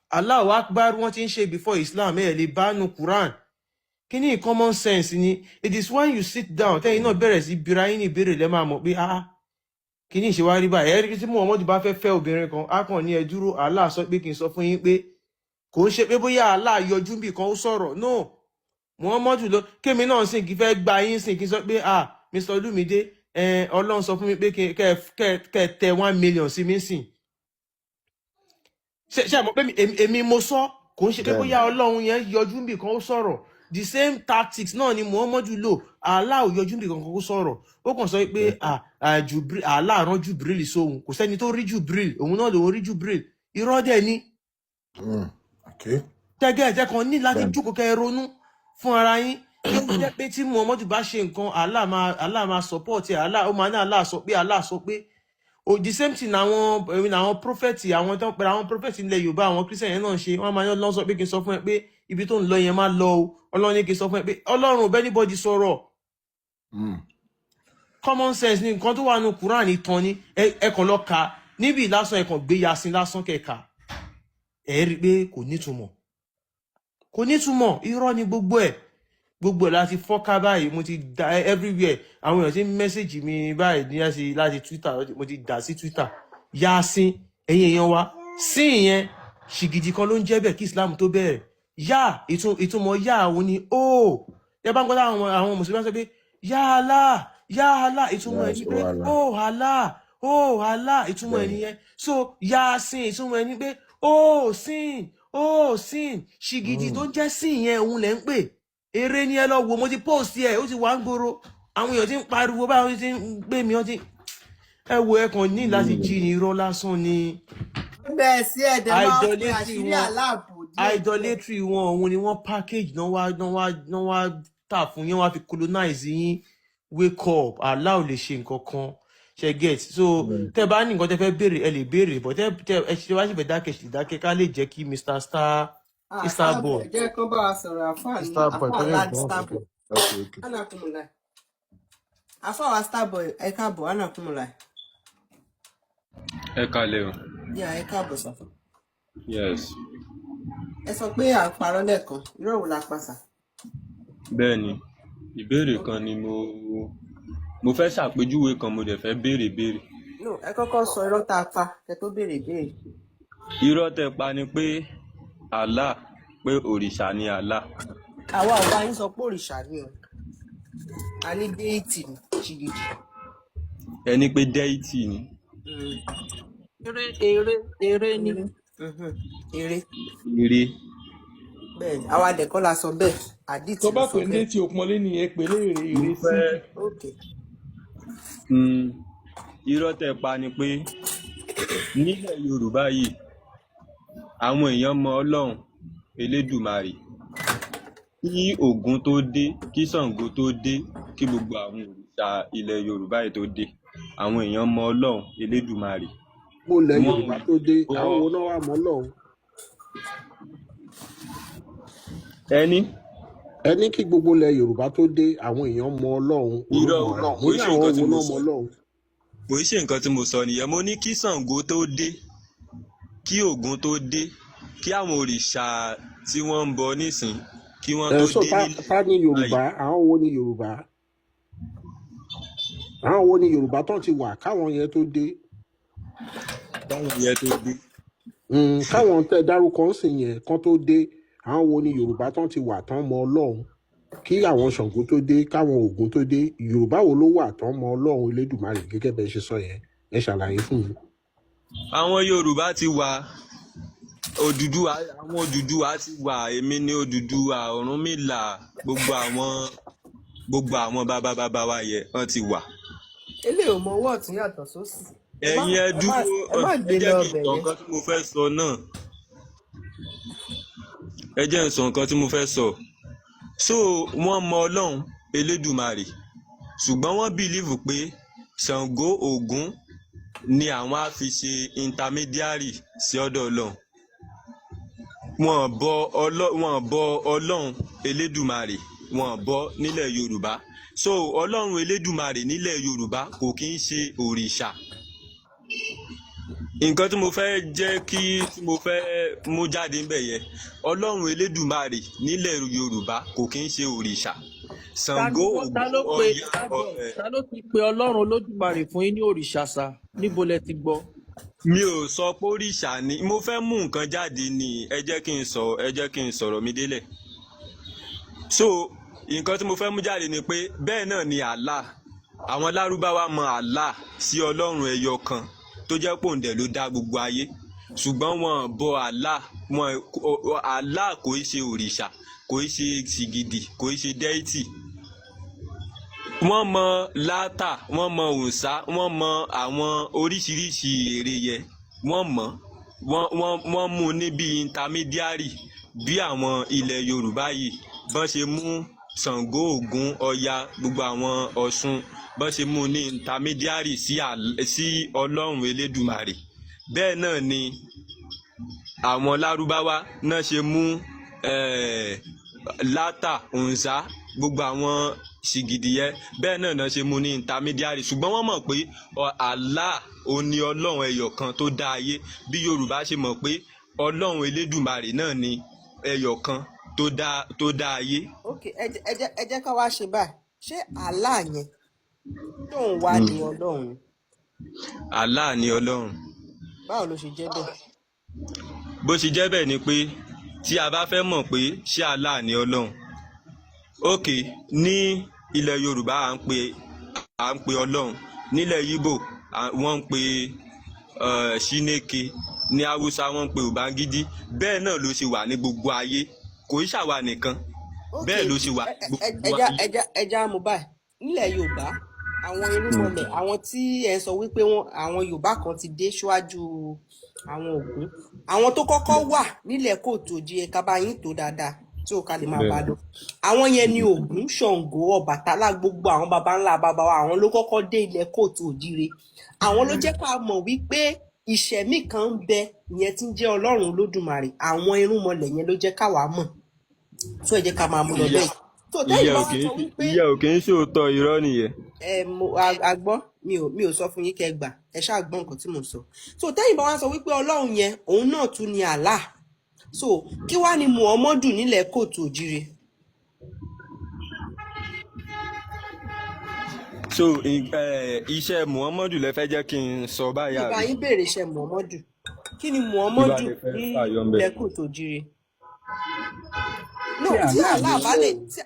Allahu Akbar, wọ́n ti ń ṣe before Islam. Ẹ̀ lè bá nu Quran. Kí ni common sense ni? It is when you sit down, tẹ́yìn náà bẹ̀rẹ̀ sí bira yín ní ìbéèrè, lẹ́ máa mọ̀ pé, ah, kí ni ìṣe wá rí báyìí? Ẹ̀rí tí Muhammadu bá fẹ́ fẹ́ obìnrin kan, á kàn ní, ẹ dúró, Allah sọ pé kí n sọ fún yín pé, kò ń ṣe pé bóyá Allah yọjú bì kan ó sọ̀rọ̀. No, Muhammadu ló kémi náà sìn kí fẹ́ gba yín sìn kí n sọ pé, ah, Mr. Olumide, Ọlọ́run sọ fún mi pé kẹ́ tẹ 1 million sí mi sìn. Ṣe àmọ́ pé èmi mo sọ, kò ń ṣe pé bóyá Ọlọ́run yẹn yọjú bì kan ó sọ̀rọ̀. The same tactics náà ni Muhammadu lò. Allah ò yọjú bì kan kó sọ̀rọ̀. Ó kàn sọ pé, ah ah, Jubril, Allah rán Jubril sóhun. Kò sẹ́ni tó rí Jubril, òun náà lòun rí Jubril. Irọ́ dẹ̀ ni. Tẹ́gẹ́ ẹ̀jẹ̀ kan ní láti jókòó kẹ́ ẹ ronú fún ara yín kí ó jẹ́ pé tí Muhammadu bá ṣe nǹkan, Allah máa support ẹ̀. Allah ó máa ní Allah sọ pé, Allah sọ pé o. The same thing àwọn èmi àwọn prophet, àwọn tó ń pera àwọn prophet ilẹ̀ Yorùbá, àwọn Christian yẹn náà ń ṣe. Wọ́n máa ní Ọlọ́run sọ pé kí n sọ fún ẹ pé ibi tó ń lọ yẹn, má lọ o. Ọlọ́run ní kí n sọ fún ẹ pé Ọlọ́run ò bẹ́ anybody sọ̀rọ̀. Common sense ni. Nǹkan tó wà nù Quran, ìtàn ni. Ẹ kàn lọ kà níbi lásán, ẹ kàn gbé Yasin lásán kẹka, ẹ rí i pé kò nítumọ̀, kò nítumọ̀. Irọ́ ni gbogbo ẹ̀. Gbogbo ẹ̀ láti fọ́ká báyìí. Mo ti da everywhere. Àwọn èèyàn ti ń message mi báyìí ní láti Twitter. Mo ti dà sí Twitter. Yasin, ẹ̀yin èèyàn wa, sí ìyẹn ṣìgìdì kan ló ń jẹ́ bẹ́ẹ̀ kí Islam tó bẹ̀rẹ̀. Yá, ìtumọ̀ yá òun ni ó Tẹ bá ń gbọ́ táwọn àwọn mùsùlùmí sọ pé ya Allah, ya Allah, ìtumọ̀ ẹ̀ Yes, ni pé Allah. oh Allah, oh Allah, ìtumọ̀ ẹ̀ Bẹ́ẹ̀ni. nìyẹn. So Yasin, ìtumọ̀ ẹ̀ ni pé oh sin, oh sin, ṣìgìdì tó ń jẹ́ sin yẹn òun lẹ̀ ń pè. Eré ni, ẹ lọ wò, mo ti post ẹ, ó ti wà ń gbòòrò, àwọn èèyàn ti ń pariwo báwọn ti ń gbé mi, wọ́n ti ẹ wo, ẹ kàn ní láti jí ni, irọ́ lásán ni. Bẹ́ẹ̀ sí ẹ̀dẹ̀ máa fi Idolatry àṣírí wọn, aláàbò díẹ̀ díẹ̀. Idolatry wọn òun ni wọ́n package náà wá tà fún yín, wọ́n á fi colonize yín. Wake up, Allah ò lè ṣe nǹkan kan, ṣe get? So tẹ bá ní nǹkan tẹ fẹ́ béèrè, ẹ lè béèrè, but tẹ ẹ ṣe wá sì fẹ́ dákẹ́, ṣì dákẹ́, ká lè jẹ́ kí Mr Star Ah, Star Starboy, Boy. jẹ́ kán bá wa sọ̀rọ̀, àfáà ní Starboy àfáà tó lè láti gbọ́n Starboy. sókè. Okay. Anakumulai. Àfáà wa Starboy, ẹ káàbọ̀, anakumulai. Ẹ kalẹ̀ o. Yà, ẹ káàbọ̀ sà. Yes. Ẹ sọ pé à ń parọ́ lẹ́ẹ̀kan, irọ́ wo la pa sà? Bẹ́ẹ̀ ni, ìbéèrè kan ni mo fẹ́ ṣàpèjúwe kan, mo dẹ̀ fẹ́ béèrè béèrè. No, ẹ kọ́kọ́ sọ irọ́ tá a pa kẹ́ tó béèrè ìbéèrè. Irọ́ tẹ́ pa ni pé Allah, pé òrìṣà ni Allah. Àwa ò bá yín sọ pé òrìṣà ni o. A ní deity ni, ṣìgìdì. Ẹ ní pé deity ni. Eré, eré, eré ni. Eré. Eré. Eré. Bẹ́ẹ̀ ni, àwa dẹ̀ kọ́ la sọ bẹ́ẹ̀, àdìtì Tó ló bá sọ pè ní bẹ́ẹ̀. létí òpọnlé nìyẹn, pè léèrè Mo èrè fẹ́ simple. Ok. Irọ́ tẹ́ pa ni pé nílẹ̀ Yorùbá yìí, àwọn èèyàn mọ Ọlọ́run Elédùmarè kí Ògún tó dé, kí Ṣàngó tó dé, kí gbogbo àwọn òrìṣà ilẹ̀ Yorùbá yìí tó dé, àwọn èèyàn mọ Ọlọ́run Elédùmarè. Mo lẹ Wọn Yorùbá ò tó dé, bọ àwọn wo náà wà mọ́ lọ́hùn? Ẹni. Ẹ ní kí gbogbo ilẹ̀ Yorùbá tó dé, àwọn èèyàn mọ Ọlọ́run Irọ́ o, Olódùmarè. Mo kò ní í ṣe àwọn nǹkan tí wo mo náà mọ sọ. Ọlọ́run? Kò í ṣe nǹkan tí mo sọ nìyẹn. Mo ní kí Ṣàngó tó dé, kí Ògún tó dé, kí àwọn òrìṣà tí wọ́n ń bọ nísìn, kí wọ́n Ẹ tó so dé ta nílẹ̀ ta ní Yorùbá Yorùbá, yìí. àwọn wo ní Yorùbá? Àwọn wo ní Yorùbá tán ti wà káwọn yẹn tó dé? Báwọn yẹn tó dé. Káwọn tẹ dárúkọ ń sìn yẹn kán tó dé, àwọn wo ní Yorùbá tán ti wà tán mọ Ọlọ́run? Kí àwọn Ṣàngó tó dé, káwọn Ògún tó dé, Yorùbá wo ló wà tán mọ Ọlọ́run Elédùmarè gẹ́gẹ́ bẹ́ẹ̀ ṣe sọ yẹn? Ẹ ṣàlàyé fún mi. Àwọn Yorùbá ti wà, Odùduwà, àwọn Odùduwà ti wà, èmi ní Odùduwà, Ọ̀rúnmìlà, gbogbo àwọn bàbá bàbá wa yẹn wọ́n ti wà. Eléyìí ò mọ ọwọ́ ọ̀tún yàtọ̀ sósì. Ẹ má Ẹ̀yin ẹ ẹ má dúró, ẹ má ẹ gbé jẹ́ lọ kí n ọbẹ̀ sọ yẹn. nǹkan tí mo fẹ́ sọ náà. Ẹ jẹ́ n sọ nǹkan tí mo fẹ́ sọ. So wọ́n mọ Ọlọ́run Elédùmarè, ṣùgbọ́n wọ́n believe pé Ṣàngó, Ògún ni àwọn á fi ṣe intermediary sí ọ̀dọ̀ Ọlọ́run. Wọ́n bọ Ọlọ́run Elédùmarè, wọ́n bọ nílẹ̀ Yorùbá. So Ọlọ́run Elédùmarè nílẹ̀ Yorùbá kò kí ń ṣe òrìṣà. Nǹkan tí mo fẹ́ jẹ́ kí tí mo fẹ́ mú jáde ńbẹ̀ yẹn, Ọlọ́run Elédùmarè nílẹ̀ Yorùbá kò kí ń ṣe òrìṣà. Ta Ṣàngó, ló ta Ògún, ló pe Ọya, Starboy, ọ̀rẹ́. ta ló ti pe Ọlọ́run Olódùmarè fún yín ní òrìṣà sá? Níbo lẹ ti gbọ́? Mi ò sọ pé òrìṣà ni, mo fẹ́ mú nǹkan jáde ni, ẹ jẹ́ kí n sọ, ẹ jẹ́ kí n sọ̀rọ̀ mi délẹ̀. So nǹkan tí mo fẹ́ mú jáde ni pé bẹ́ẹ̀ náà ni Allah. Àwọn Lárúbáwá mọ Allah sí Ọlọ́run ẹyọ kan tó jẹ́ pòǹdẹ̀ ló dá gbogbo ayé, ṣùgbọ́n wọn bọ Allah, wọn Allah kò í ṣe òrìṣà, kò í ṣe sìgìdì, kò í ṣe deity. Wọ́n mọ Látà, wọ́n mọ òǹsà, wọ́n mọ àwọn oríṣiríṣi ère yẹn, wọ́n mọ̀ wọ́n mú ní bí intermediary, bí àwọn ilẹ̀ Yorùbá yìí bọ́n ṣe mú Ṣàngó, Ògún, Ọya, gbogbo àwọn Ọ̀ṣun, bọ́n ṣe mú ní intermediary sí Ọlọ́run Elédùmarè, bẹ́ẹ̀ náà ni àwọn Lárúbáwá náà ṣe mú Látà, òǹsà, gbogbo àwọn ṣìgìdì yẹn, bẹ́ẹ̀ náà náà ṣe mú ní intermediary. Ṣùgbọ́n wọ́n mọ̀ pé Allah ò ní Ọlọ́run ẹyọ kan tó dá ayé, bí Yorùbá ṣe mọ̀ pé Ọlọ́run Elédùmarè náà ni ẹyọ kan tó dá ayé. Ok, ẹ jẹ́ ká wá ṣe báyìí. Ṣé Allah yẹn tóun wá ní Ọlọ́run ni? Allah ni Ọlọ́run. Báwo ló ṣe jẹ́ bẹ́ẹ̀? Bó ṣe jẹ́ bẹ́ẹ̀ ni pé tí a bá fẹ́ mọ̀ pé ṣé Allah ni Ọlọ́run, Ok, ní ilẹ̀ Yorùbá à ń pe Ọlọ́run, nílẹ̀ Yíbò wọ́n ń pe Ṣínéke, ní Haúsá wọ́n ń pe Ubangiji. Bẹ́ẹ̀ náà ló ṣe wà ní gbogbo ayé, kò í ṣàwa nìkan. Ok. Bẹ́ẹ̀ ló ṣe wà ní gbogbo Ẹja ayé. ẹja mú báyìí, nílẹ̀ Yorùbá, àwọn irúnmọlẹ̀, àwọn tí ẹ sọ wípé wọn, àwọn Yorùbá kan ti dé síwájú àwọn Ògún, àwọn tó kọ́kọ́ wà nílẹ̀ kóòtù òjìye, ká bá yín tó dáadáa tí ó ká lè máa bá lọ, àwọn yẹn ni Ògún, Ṣàngó, Ọbàtálá, gbogbo àwọn baba ńlá baba wa, àwọn ló kọ́kọ́ dé ilẹ̀ kóòtù òjìire. Àwọn ló jẹ́ ká mọ̀ wípé ìṣẹ̀mí kan ń bẹ, ìyẹn tí ń jẹ́ Ọlọ́run Olódùmarè. Àwọn irúnmọlẹ̀ yẹn ló jẹ́ káwa mọ̀ tó. Ẹ jẹ́ ká máa mú lọ Ìyẹn bẹ́ẹ̀ tó tẹ́yìn ìyẹn bá ò wá kì í sọ wípé ìyẹn ò kì í ṣòótọ́, irọ́ nìyẹn. Ẹ mo a gbọ́, mi ò sọ fún yín kẹ́ gbà, ẹ ṣáà gbọ́ nǹkan tí mò ń sọ. So tẹ́yìn bá wá sọ wípé Ọlọ́run yẹn, òun náà tún ni Allah, so kí wá ni Muhammadu nílẹ̀ kóòtù òjire? So iṣẹ́ Muhammadu lẹ fẹ́ jẹ́ kí n sọ báyìí Ìbá àbí? yín béèrè iṣẹ́ Muhammadu. Kí ni Kí wàá Muhammadu lè fẹ́ ní fàyọ ń bẹ̀? ilẹ̀ kóòtù òjire? No, Ṣé tí Allah Allah ni bá lè tí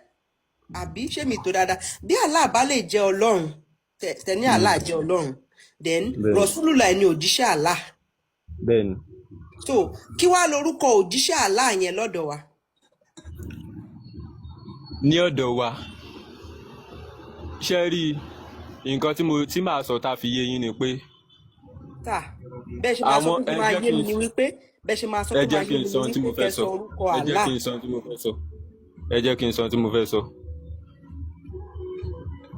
àbí ṣé mi tó dáadáa, bí Allah bá lè jẹ́ Ọlọ́run, tẹ ní Allah jẹ́ Ọlọ́run, then Bẹ́ẹ̀ni. Rasulullah ni òjíṣẹ́ Allah. Bẹ́ẹ̀ni. So kí wá lorúkọ òjíṣẹ́ Allah yẹn lọ́dọ̀ wa? Ní ọ̀dọ̀ wa, ṣe rí nǹkan tí mo tí màá sọ tá a fi yé yín ni pé Tà bẹ́ẹ̀ ṣe máa sọ àwọn pé kó ẹ máa jẹ́ yé kí mi n ni wípé bẹ́ẹ̀ ṣe máa sọ ẹ pé jẹ́ máa kí yé n mi sọ ni ohun tí wípé mo fẹ́ kẹ́ sọ. sọ orúkọ Ẹ jẹ́ Allah. kí n sọ ohun tí mo fẹ́ sọ. Ẹ jẹ́ kí n sọ ohun tí mo fẹ́ sọ.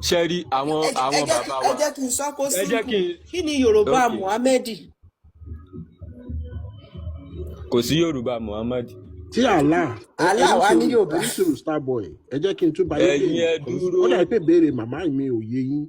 Ṣe rí àwọn Ẹ jẹ́ ẹ àwọn jẹ́ kí bàbá ẹ wa. jẹ́ kí n sọ kó Ẹ jẹ́ simple. kí n Kí ni Yorùbá Ok. Muhammadi? Kò sí Yorùbá Muhammad. Tí Allah ẹ Allah ní wá ní sùúrù, ẹ Yorùbá. ní sùúrù, Starboy, ẹ jẹ́ kí n tún bá yín Ẹ̀yin béèrè ẹ because dúró. ó dàbí pé béèrè màmá mi ò yé yín.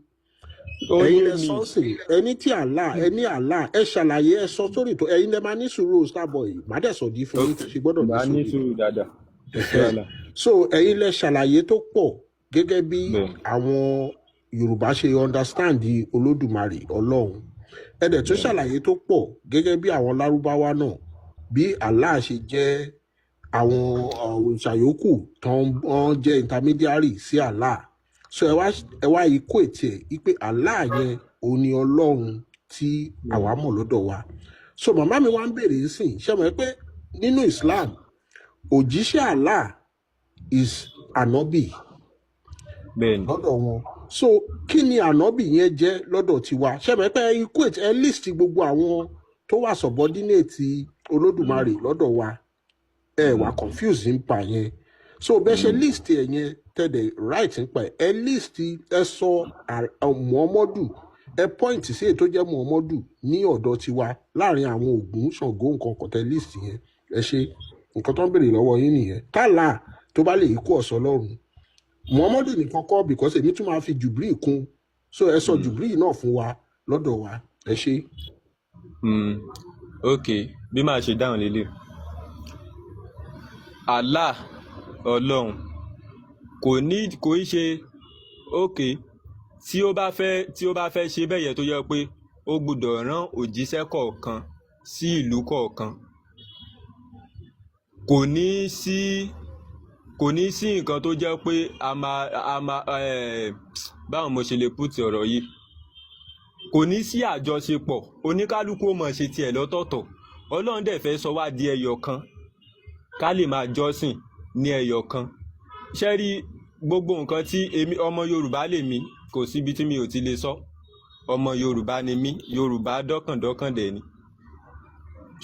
Ó Ẹ̀yin yé lẹ mi. sọ sí ẹni tí Allah, ẹni Allah, ẹ ṣàlàyé, ẹ sọ sórí tó. Ẹ̀yin lẹ máa ní sùúrù, Starboy, má dẹ̀ sọ̀dí fún Ok, yín tẹ́ ṣe gbọ́dọ̀ ní màá ní sùúrù. sùúrù dáadáa. Kò sí Ẹ̀hẹ́n. wàhálà. So ẹ̀yin lẹ ṣàlàyé tó pọ̀ gẹ́gẹ́ bí Bẹ́ẹ̀. àwọn Yorùbá ṣe understand Olódùmarè Ọlọ́run. Ẹ dẹ̀ tún Bẹ́ẹ̀. ṣàlàyé tó pọ̀ gẹ́gẹ́ bí àwọn Lárúbáwá náà, bí Allah ṣe jẹ́ àwọn òrìṣà yòókù tó ń jẹ́ intermediary sí Allah. So ẹ wá ikó ètì ẹ̀ wípé Allah yẹn òun ni Ọlọ́run tí àwa mọ̀ lọ́dọ̀ wa. So màmá mi wá ń béèrè nsìn, ṣé mọ̀ pé nínú Islam, òjíṣẹ́ Allah is ànábì Bẹ́ẹ̀ni. lọ́dọ̀ wọn. So kí ni ànábì yẹn jẹ́ lọ́dọ̀ tiwa? Ṣé mọ̀ pé equate, ẹ list gbogbo àwọn tó wà subordinate Olódùmarè lọ́dọ̀ wa, ẹ wà confused nípa yẹn. So bẹ́ẹ̀ ṣe list ẹ̀ yẹn, tẹ̀lé right nípa ẹ̀, ẹ list, ẹ sọ Muhammadu, ẹ point sí èyí tó jẹ́ Muhammadu ní ọ̀dọ̀ tiwa láàrin àwọn Ògún, Ṣàngó, nǹkan kan tẹ list yẹn. Ẹ ṣe nǹkan tó ń béèrè lọ́wọ́ yín nìyẹn. Tálà tó bá lè kó ọ̀sán lọ́rùn Muhammadu nìkan kọ́, because èmi tún máa fi Jubril kún. So ẹ sọ Jubril náà fún wa lọ́dọ̀ wa. Ẹ ṣe. Ok, bí màá ṣe dáhùn lélẹ̀, Allah Ọlọ́run kò ní kò í ṣe. Ok, tí ó bá fẹ́ ṣe bẹ́ẹ̀ yẹn, tó yẹ pé ó gbọ́dọ̀ rán òjíṣẹ́ kọ̀ọ̀kan sí ìlú kọ̀ọ̀kan, kò ní sí nǹkan tó jẹ́ pé a máa báwo mo ṣe lè put ọ̀rọ̀ yìí, kò ní sí àjọṣepọ̀, oníkálukú ó mọ̀ ṣe tiẹ̀ lọ́tọ̀ọ̀tọ̀. Ọlọ́run dẹ̀ fẹ́ sọ wá di ẹyọ kan, ká lè máa jọ́sìn ní ẹyọ kan. Ṣé rí gbogbo nǹkan tí èmi, ọmọ Yorùbá lèmi, kò síbi tí mi ò ti lè sọ, ọmọ Yorùbá ni mí, Yorùbá dọ́kàndọ́kàn dẹ̀ ni,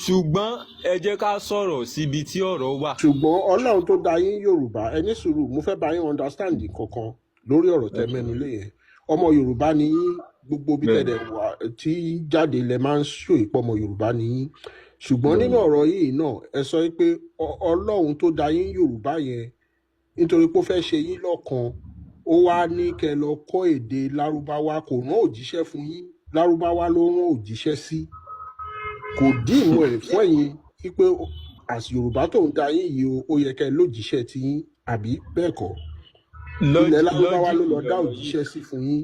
ṣùgbọ́n ẹ jẹ́ ká sọ̀rọ̀ síbi tí ọ̀rọ̀ wà. Ṣùgbọ́n Ọlọ́run tó dá yín Yorùbá, ẹ ní sùúrù, mo fẹ́ bá yín understand kankan lórí ọ̀rọ̀ tẹ mẹ́nu lé yẹn. Ọmọ Yorùbá ni yín, gbogbo bí Bẹ́ẹ̀ni. tẹ̀lé wà tí jáde lẹ máa ń ṣò ìpọ́mọ Yorùbá ni yín. Ṣùgbọ́n nínú Bẹ́ẹ̀ni. ọ̀rọ̀ yìí náà, ẹ sọ pé Ọlọ́run tó dá yín Yorùbá yẹn, nítorí pé ó fẹ́ ṣe yín lọ́kan, ó wá ní kẹ́ lọ kọ́ èdè Lárúbáwá. Kò rán òjíṣẹ́ fún yín, Lárúbáwá ló rán òjíṣẹ́ sí. Kò dín ìmọ̀ ẹ̀ fún ẹ̀yin wípé as Yorùbá tó ń da yín yìí o, ó yẹ kẹ́ ẹ lójíṣẹ́ ti yín, àbí bẹ́ẹ̀ kọ́? Ilẹ̀ Lárúbáwá ló Lọ́jíìkì lọ dá lọ̀rọ̀ yìí. òjíṣẹ́ sí fún yín.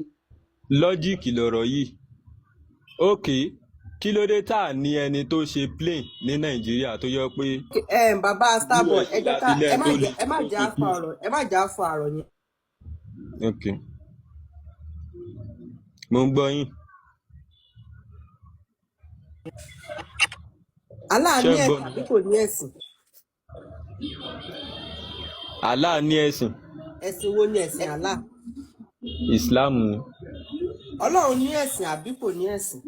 Logic lọ̀rọ̀ yìí. Ok. Kí ló dé tá a ní ẹni tó ṣe plane ní Nàìjíríà tó yẹ pé Bàbá Starboy, US ẹ jẹ́ ká láti ẹ lẹ́ni má tó lè jẹ́ ẹ má tó jẹ́ ṣe àfa plane. ọ̀rọ̀, ẹ má jẹ́ àfa ọ̀rọ̀ yẹn. Ok, mo ń gbọ́ yín. Allah Ṣé ní ń gbọ́ ẹ̀sìn mi? àbí kò ní ẹ̀sìn? Allah ní ẹ̀sìn. Ẹ̀sìn wo ni ẹ̀sìn Allah? Islam ni. Ọlọ́run ní ẹ̀sìn àbí kò ní ẹ̀sìn?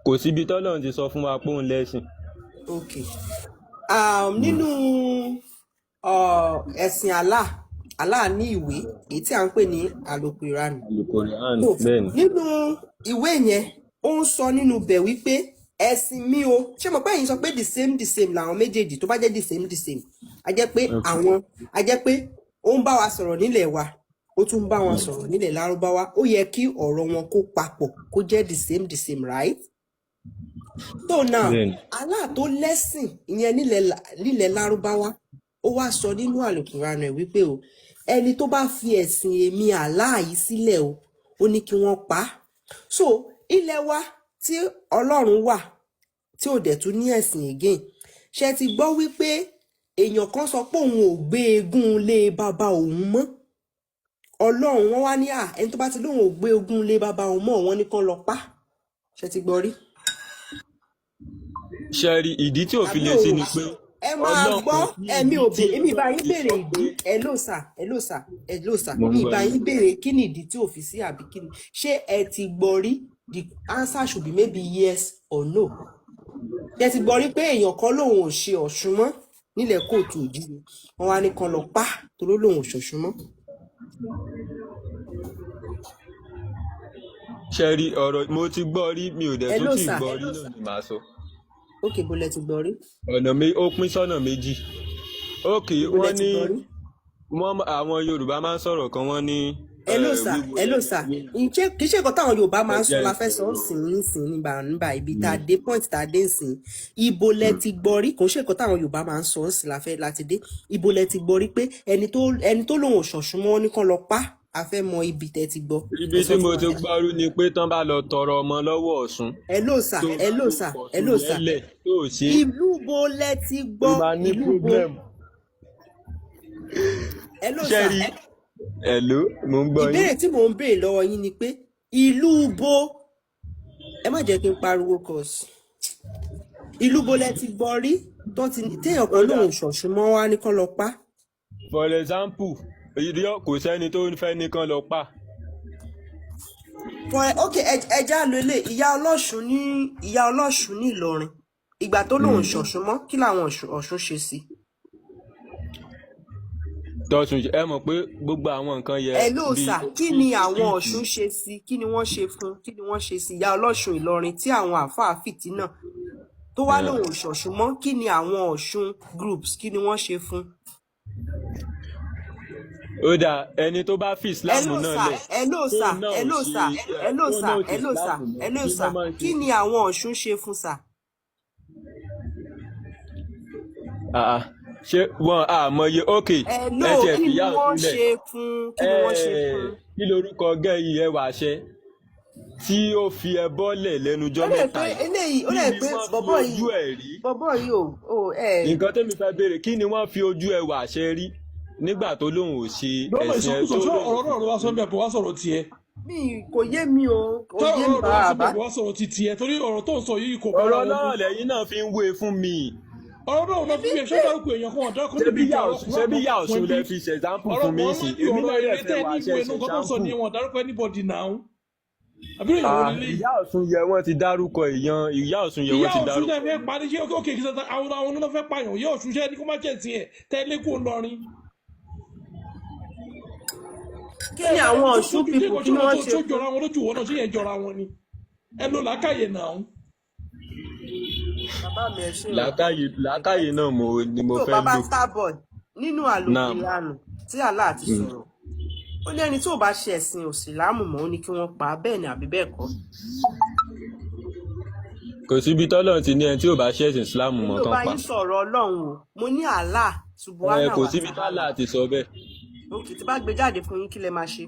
Kò síbi tọ́lọ́run ti sọ fún wa pé òun lẹ́sìn. Ok, nínú ẹ̀sìn Allah, Allah ní ìwé èyí tí à ń pè ní Àlùkùránì. Alukoran, So bẹ́ẹ̀ ni. nínú ìwé yẹn, ó ń sọ nínú bẹ̀ wípé ẹ̀sìn mi o, ṣé mo pé ẹ̀yin sọ pé the same làwọn méjèèjì. Tó bá jẹ́ the same, a jẹ́ pé Ok. àwọn, a jẹ́ pé ó ń bá wa sọ̀rọ̀ nílẹ̀ wa, ó tún ń bá wọn sọ̀rọ̀ nílẹ̀ Lárúbáwá, ó yẹ kí ọ̀rọ̀ wọn kó papọ̀, kó jẹ́ the same, right? So now, Bẹ́ẹ̀ ni. Allah tó lẹ́sìn ìyẹn nílẹ̀ Lárúbáwá, ó wá sọ nínú Àlùkùránì rẹ̀ wípé o, ẹni tó bá fi ẹ̀sìn èmi Allah yìí sílẹ̀ o, ó ní kí wọ́n pa á. So ilẹ̀ wa tí Ọlọ́run wà tí ò dẹ̀ tún ní ẹ̀sìn again, ṣe ti gbọ́ wípé èèyàn kan sọ pé òun ò gbé eégún lé bàbá òun mọ́? Ọlọ́run wọn wá ní à, ẹni tó bá ti lóun ò gbé eégún lé bàbá òun mọ́, wọn ní kán lọ pa á. Ṣe ti gbọ́ rí? Ṣe rí ìdí tí ò fi Àbí lè sí òun ni pé ẹ máa Ọlọ́run gbọ́, kò sí ẹ̀mí ibi ò tí bèrè, èmi ìbá Ọlọ́run yín ti béèrè sọ ìdí. pé Ẹ ló sà, ẹ ló sà, ẹ ló sà, mo ń mi gbọ́ ìbá yín. yín béèrè kí ni ìdí tí ò fi sí àbí kí ni. Ṣé ẹ ti gbọ́ rí? The answer should be maybe yes or no. Ṣé ẹ ti gbọ́ rí pé èèyàn kan lòun ò ṣe Ọ̀ṣun mọ́ nílẹ̀ kóòtù òjìrì, wọn wá ní kan lọ pa á torí lòun ò ṣọ̀ṣun mọ́? Ṣe rí ọ̀rọ̀ mo ti gbọ́ rí, mi ò dẹ̀ Ẹ tún ló tí ì sà, gbọ́ rí náà ni màá sọ. ókè, bó lẹ ti gbọ́ rí? Ọ̀nà mi ó pín sọ́nà méjì. Ok, Bó lẹ wọ́n ti ní gbọ́ rí? wọ́n àwọn Yorùbá máa ń sọ̀rọ̀ kan, wọ́n ní Ẹ ló sà, wíwo ẹ ló lẹni sà, wí. ǹjẹ́ kì í ṣe nǹkan táwọn Yorùbá Ẹ máa ń sọ jẹ́ la n fẹ́ sọ ń sọ̀rọ̀. sìn nísìn nígbà nígbà ibi tá a dé, point tá a dé ń sìn, ibo lẹ ti gbọ́ rí? Kò ń ṣe nǹkan táwọn Yorùbá máa ń sọ ń sìn la fẹ́ láti dé. Ibo lẹ ti gbọ́ rí pé ẹni tó lòun ò ṣọ̀ṣun mọ́ ní kán lọ pa á? A fẹ́ mọ ibi tẹ́ ti gbọ́, Ibi ẹ tí sọ fún mo wa. ti gbọ́rú ni pé tán bá lọ tọrọ ọmọ lọ́wọ́ Ọ̀ṣun, Ẹ ló sà, tó ẹ bá ló lò sà, ẹ fọ̀ṣun ló sà, yẹn lẹ̀ tó ò ṣe, ìlú bo lẹ ti Ó gbọ́? máa ní Ìlú bo? problem. Ẹ ló ṣe sà, rí ẹ̀ló, mo ń gbọ́ yín. ìbéèrè tí mò ń béèrè lọ́wọ́ yín ni pé ìlú bo, ẹ má jẹ́ kí n pariwo cause ìlú bo lẹ ti gbọ́ rí tó ti téèyàn Ó kan dà, lòun ò ṣọ̀ṣun mọ́ wá ní kán lọ pa á? for example, ìdí kò sẹ́ni tó ń fẹ́ nìkan lọ pa. For ok, ẹja lo ilé ìyá ọlọ́ṣun ní, ìyá ọlọ́ṣun ní Ìlọrin, ìgbà tó lòun ṣọ̀ṣun mọ́, kí làwọn Ọ̀ṣun ṣe sí? Tọ̀sùn, ẹ mọ̀ pé gbogbo àwọn nǹkan yẹ Ẹ ló bíi sà, kí bíi ni àwọn street. Ọ̀ṣun ṣe sí? Kí ni wọ́n ṣe fún? Kí ni wọ́n ṣe sí ìyá ọlọ́ṣun Ìlọrin tí àwọn àáfàá fìtínà tó wá lòun ò ṣọ̀ṣun mọ́? Kí ni àwọn Ọ̀ṣun groups, kí ni wọ́n ṣe fún? Ó dáa, ẹni tó bá fi Ẹ Islam ló náà sà, lẹ̀, ẹ ló tóun sà, náà ẹ ò ló ṣe sà, ẹ ló tóun sà, náà ò ṣe ẹ ló sà, Islam mọ́, ẹ ló kí sà, ló máa ń ṣe? kí ni àwọn Ọ̀ṣun ṣe fún sà? Ah, ah. Ṣé wọn àmọye? Ok, Ẹ ẹ ló, tiẹ̀ kí fi ni ìyá wọ́n Ọ̀ṣun lẹ̀. ṣe fún? Kí ni wọ́n ṣe fún? Kí lorúkọ gẹ́ yìí, ẹ wàá ṣe tí ó fi ẹbọ lẹ̀ lẹ́nujọ́ Ó lè mẹ́ta pé yìí, eléyìí, ó kí lè ni pé wọ́n fi bọ̀bọ́ ojú yìí, ẹ̀ rí? bọ̀bọ́ yìí ò ẹ. Nǹkan tẹ́mi fẹ́ béèrè, kí ni wọ́n fi ojú ẹ wàá ṣe rí nígbà tó lóun ò ṣe Lọ́nà ẹ̀sìn ẹ ìsọkúsọ, tó ṣé lóun ò ọ̀rọ̀ fi náà ló wá sọ bẹ́ẹ̀ bó wá sọ̀rọ̀ tiẹ̀? Mi kò yé mi o, kò Tọ́rọ̀ yé mi náà ló wá sọ bàbá. bẹ́ẹ̀ bó wá sọ̀rọ̀ ti tiẹ̀, torí ọ̀rọ̀ tó ń sọ yìí kò bára ọ̀rọ̀ wọn mu. náà lẹ́yìn náà fi ń wé fún mi. Ọ̀rọ̀ náà ló fi Èmi wé, ṣé pé dárúkọ èèyàn kan ọ̀dọ́ kan Ṣebí níbi yà ìjà ọ̀rọ̀ Ọ̀ṣun, Kùránì ṣebí yà kan fún Ọ̀ṣun ẹbí. lẹ fi ṣe example Ọ̀rọ̀ fún mi sìn, Muhammadu, èmi ọ̀rọ̀ náà dẹ̀ èrè fẹ́ tẹ́ wàá ní ṣe ìwé ṣe inú nǹkan tó ń sọ example. ni wọn dárúkọ anybody now. Àbí èèyàn wo Ah, leléyìí? ìyá Ọ̀ṣun yẹ wọ́n ti dárúkọ èèyàn, ìyá Ọ̀ṣun yẹ Ìyá wọ́n ti Ọ̀ṣun dárúkọ náà fẹ́ èèyàn. parí ṣé ókè kí sọ́tà àwọn náà fẹ́ pààyàn. Ìyá Ọ̀ṣun ṣẹ́ ní kó má jẹ́ tiẹ̀ tẹ́lẹ̀ kó lọrin. Kí ni àwọn Tó Ọ̀ṣun sójú ṣé people, kò kí ni ṣọ́ra wọ́n tó ṣe tó fún? jọra wọn lójú wọn náà, ṣé yẹn jọra wọn ni? Ẹ lo làákàyè náà. Bàbá mi, ẹ ṣé o. Làákàyè, làákàyè náà mo ni mo So fẹ́ bàbá lò. Starboy, nínú Náà àlòkìlànà tí Allah ti sọ̀rọ̀, ó ní ẹni tí ò bá ṣe ẹ̀sìn òsìlámù mọ́, ó ní kí wọ́n pa á, bẹ́ẹ̀ ni àbí bẹ́ẹ̀ kọ́? Kò síbi tọ́lọ́run ti ní ẹni tí ò bá ṣẹ̀sìn Islam Èmi mọ́ ò kán bá pa. yín sọ̀rọ̀ Ọlọ́run o, mo ní Allah Ẹ subuhana kò wa síbi ta'ala. tálà ti sọ bẹ́ẹ̀. Òkè tí bá gbé jáde fún yín, kí lẹ máa ṣe?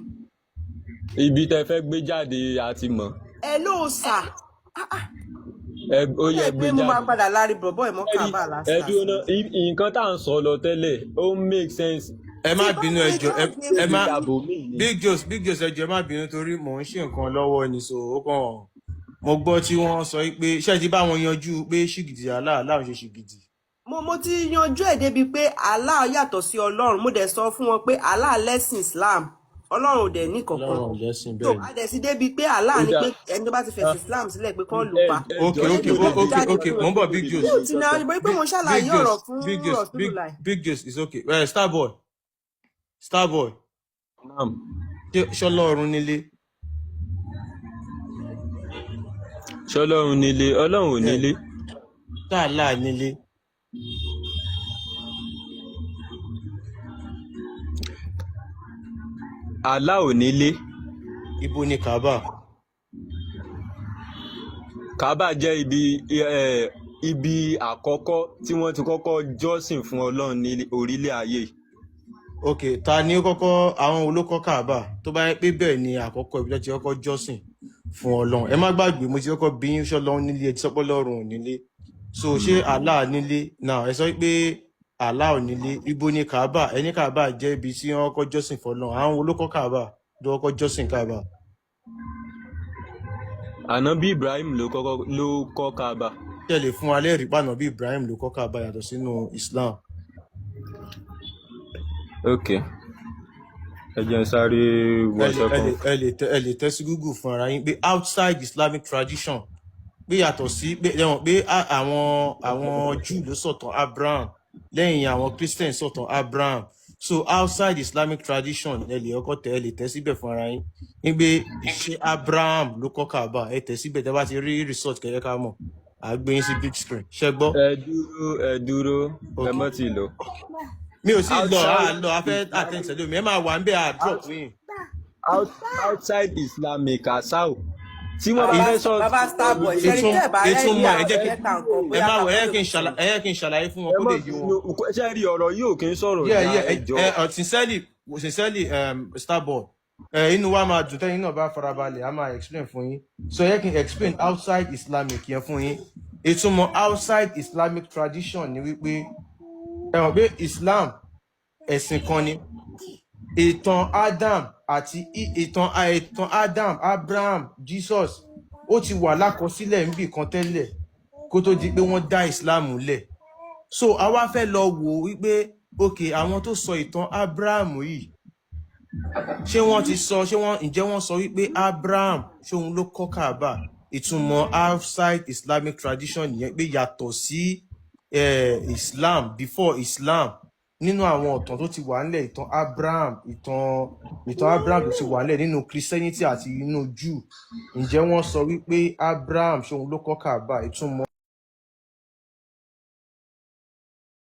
Ibi tẹ fẹ́ gbé jáde a ti mọ̀. Ẹ ló sà. Ẹ ó Ó yẹ dẹ̀ gbé pé mo máa jáde. padà lárí bọ̀bọ̀ ìmọ̀ Ẹ rí Kaaba last ẹ last dúró ni. ná, nǹkan tá à ń sọ lọ tẹ́lẹ̀ ó ń make sense. Ẹ Tí má bá bínú gbé ẹjọ, jáde ẹ fún má yín. Ìdàbò míì ni. Big Jos, Big Jos, ẹjọ ẹ má bínú torí mò ń ṣe nǹkan lọ́wọ́ ni, so ó kàn mo gbọ́ tí wọ́n sọ pé ṣé ẹ ti bá wọn yanjú pé ṣìgìdì Allah Allah ń ṣe ṣìgìdì. Mo ti yanjú ẹ̀ débi pé Allah yàtọ̀ sí Ọlọ́run. Mo dẹ̀ sọ fún wọn pé Allah lẹ́sìn Islam, Ọlọ́run ò dẹ̀ ní kankan. Ọlọ́run ò lẹ́sìn So bẹ́ẹ̀ ni. a dẹ̀ sí débi pé Allah Ó ní dà pé ẹni tó bá ti fẹ̀sìn Islam sílẹ̀ pé kán lù ẹ pa. ẹ Ok jọ Mo ṣé ok dẹ̀ mo gbé lè ok jáde ok fún mò ń wọn. bọ̀ Big béèrè Jos. Mute béèrè náà kankan? ni pé mo ń Big ṣàlàyé Jos ọ̀rọ̀ fún Big Jos Big Rasulullah. Big Jos is okay. Starboy, Starboy, Naam. ṣé ṣọlọ́run nílé? Ṣọlọ́run nílé, Ọlọ́run ò Bẹ́ẹ̀ nílé. tá Allah nílé. Allah ò nílé. Ibo ni Kaaba? Kaaba jẹ́ ibi àkọ́kọ́ tí wọ́n ti kọ́kọ́ jọ́sìn fún Ọlọ́run ní orílẹ̀ ayé. Ok, ta ni ó kọ́kọ́, àwọn wo ló kọ́ Kaaba? Tó bá yẹ pé bẹ́ẹ̀ ni àkọ́kọ́ ibi tó ti kọ́kọ́ jọ́sìn fún Ọlọ́run. Ẹ má gbàgbé mo ti kọ́kọ́ bí yín ṣọlọ́run nílé, ẹ ti sọ pé Ọlọ́run ò nílé. So ṣé Allah nílé? Now ẹ sọ pé Allah ò nílé. Ibo ni Kaaba? Ẹni Kaaba jẹ́ ibi tí wọ́n kọ́kọ́ jọ́sìn fún Ọlọ́run. Àwọn wo ló kọ́ Kaaba? Ló kọ́kọ́ jọ́sìn Kaaba? Ànábì Ibrahim ló kọ́kọ́ ló kọ́ Kaaba. Ṣé ẹ lè fún wa lẹ́rìí pànà bí Ibrahim ló kọ́ Kaaba yàtọ̀ sínú Islam? Ok, ẹ jẹ́ n sáré Ẹ lè wọṣọ ẹ kan. lè ẹ lè tẹ ẹ lè tẹ sí Google fún ara yín pé outside Islamic tradition, pé yàtọ̀ sí pé ẹ mọ̀ pé àwọn Jew ló sọ̀tàn Abraham, lẹ́yìn àwọn Christian sọ̀tàn Abraham, so outside Islamic tradition ẹ lè ọkọ tẹ ẹ lè tẹ síbẹ̀ fún ara yín ní pé ṣé Abraham ló kọ́ Kaaba. Ẹ tẹ síbẹ̀, tẹ bá ti rí result kẹyẹ ká mọ̀, à gbé yín sí big screen. Ṣẹ gbọ́? Ẹ dúró, ẹ dúró, ẹ Ok, mọ́ ti lọ. mi ò sí lọ, à Outside lọ, a fẹ́ Islamic attend sẹ́lẹ̀ mi, ẹ máa wà ń bẹ̀ à drop yín. outside Islamic asao tí wọ́n bá Bàbá fẹ́ sọ bàbá Starboy ṣẹ́rí Ìtum tẹ́ ẹ̀ bá rẹ́dí ìtumọ̀ ẹ àti jẹ́ kí fẹ́ ka nǹkan ẹ bóyá má ká wọ, ẹ bá jẹ́ kí n lòdì sí ṣàlàyé, ẹ jẹ́ kí n ṣàlàyé fún wọn ẹ kó má lè yé wọn. bínú, ṣe rí ọ̀rọ̀ yìí ò kí ń sọ̀rọ̀ Yeah, ìjà yeah. ẹ jọ. Sincerely, sincerely, Starboy, inú wa máa dùn tẹ́yìn náà bá farabalẹ̀, a máa explain fún yín. So ẹ kí n explain outside Islamic yẹn fún yín. Ìtumọ̀ outside Islamic tradition ni wípé ẹ mọ̀ pé Islam ẹ̀sìn kan ni. Ìtàn Adam àti ìtàn Adam, Abraham, Jesus, ó ti wà lákọsílẹ̀ níbì kan tẹ́lẹ̀ kó tó di pé wọ́n dá Islam lẹ̀. So a wá fẹ́ lọ wò ó wípé ok, àwọn tó sọ ìtàn Abraham yìí, ṣé wọ́n ti sọ, ṣé wọ́n, ǹjẹ́ wọ́n sọ wípé Abraham ṣé òun ló kọ́ Kaaba? Ìtumọ̀ outside Islamic tradition nìyẹn, pé yàtọ̀ sí Islam, before Islam, nínú àwọn ọ̀tàn tó ti wà nílẹ̀, ìtàn Abraham, ìtàn Abraham tó ti wà nílẹ̀ nínú Christianity àti inú Jew, ǹjẹ́ wọ́n sọ wípé Abraham ṣé òun ló kọ́ Kaaba? Ìtumọ̀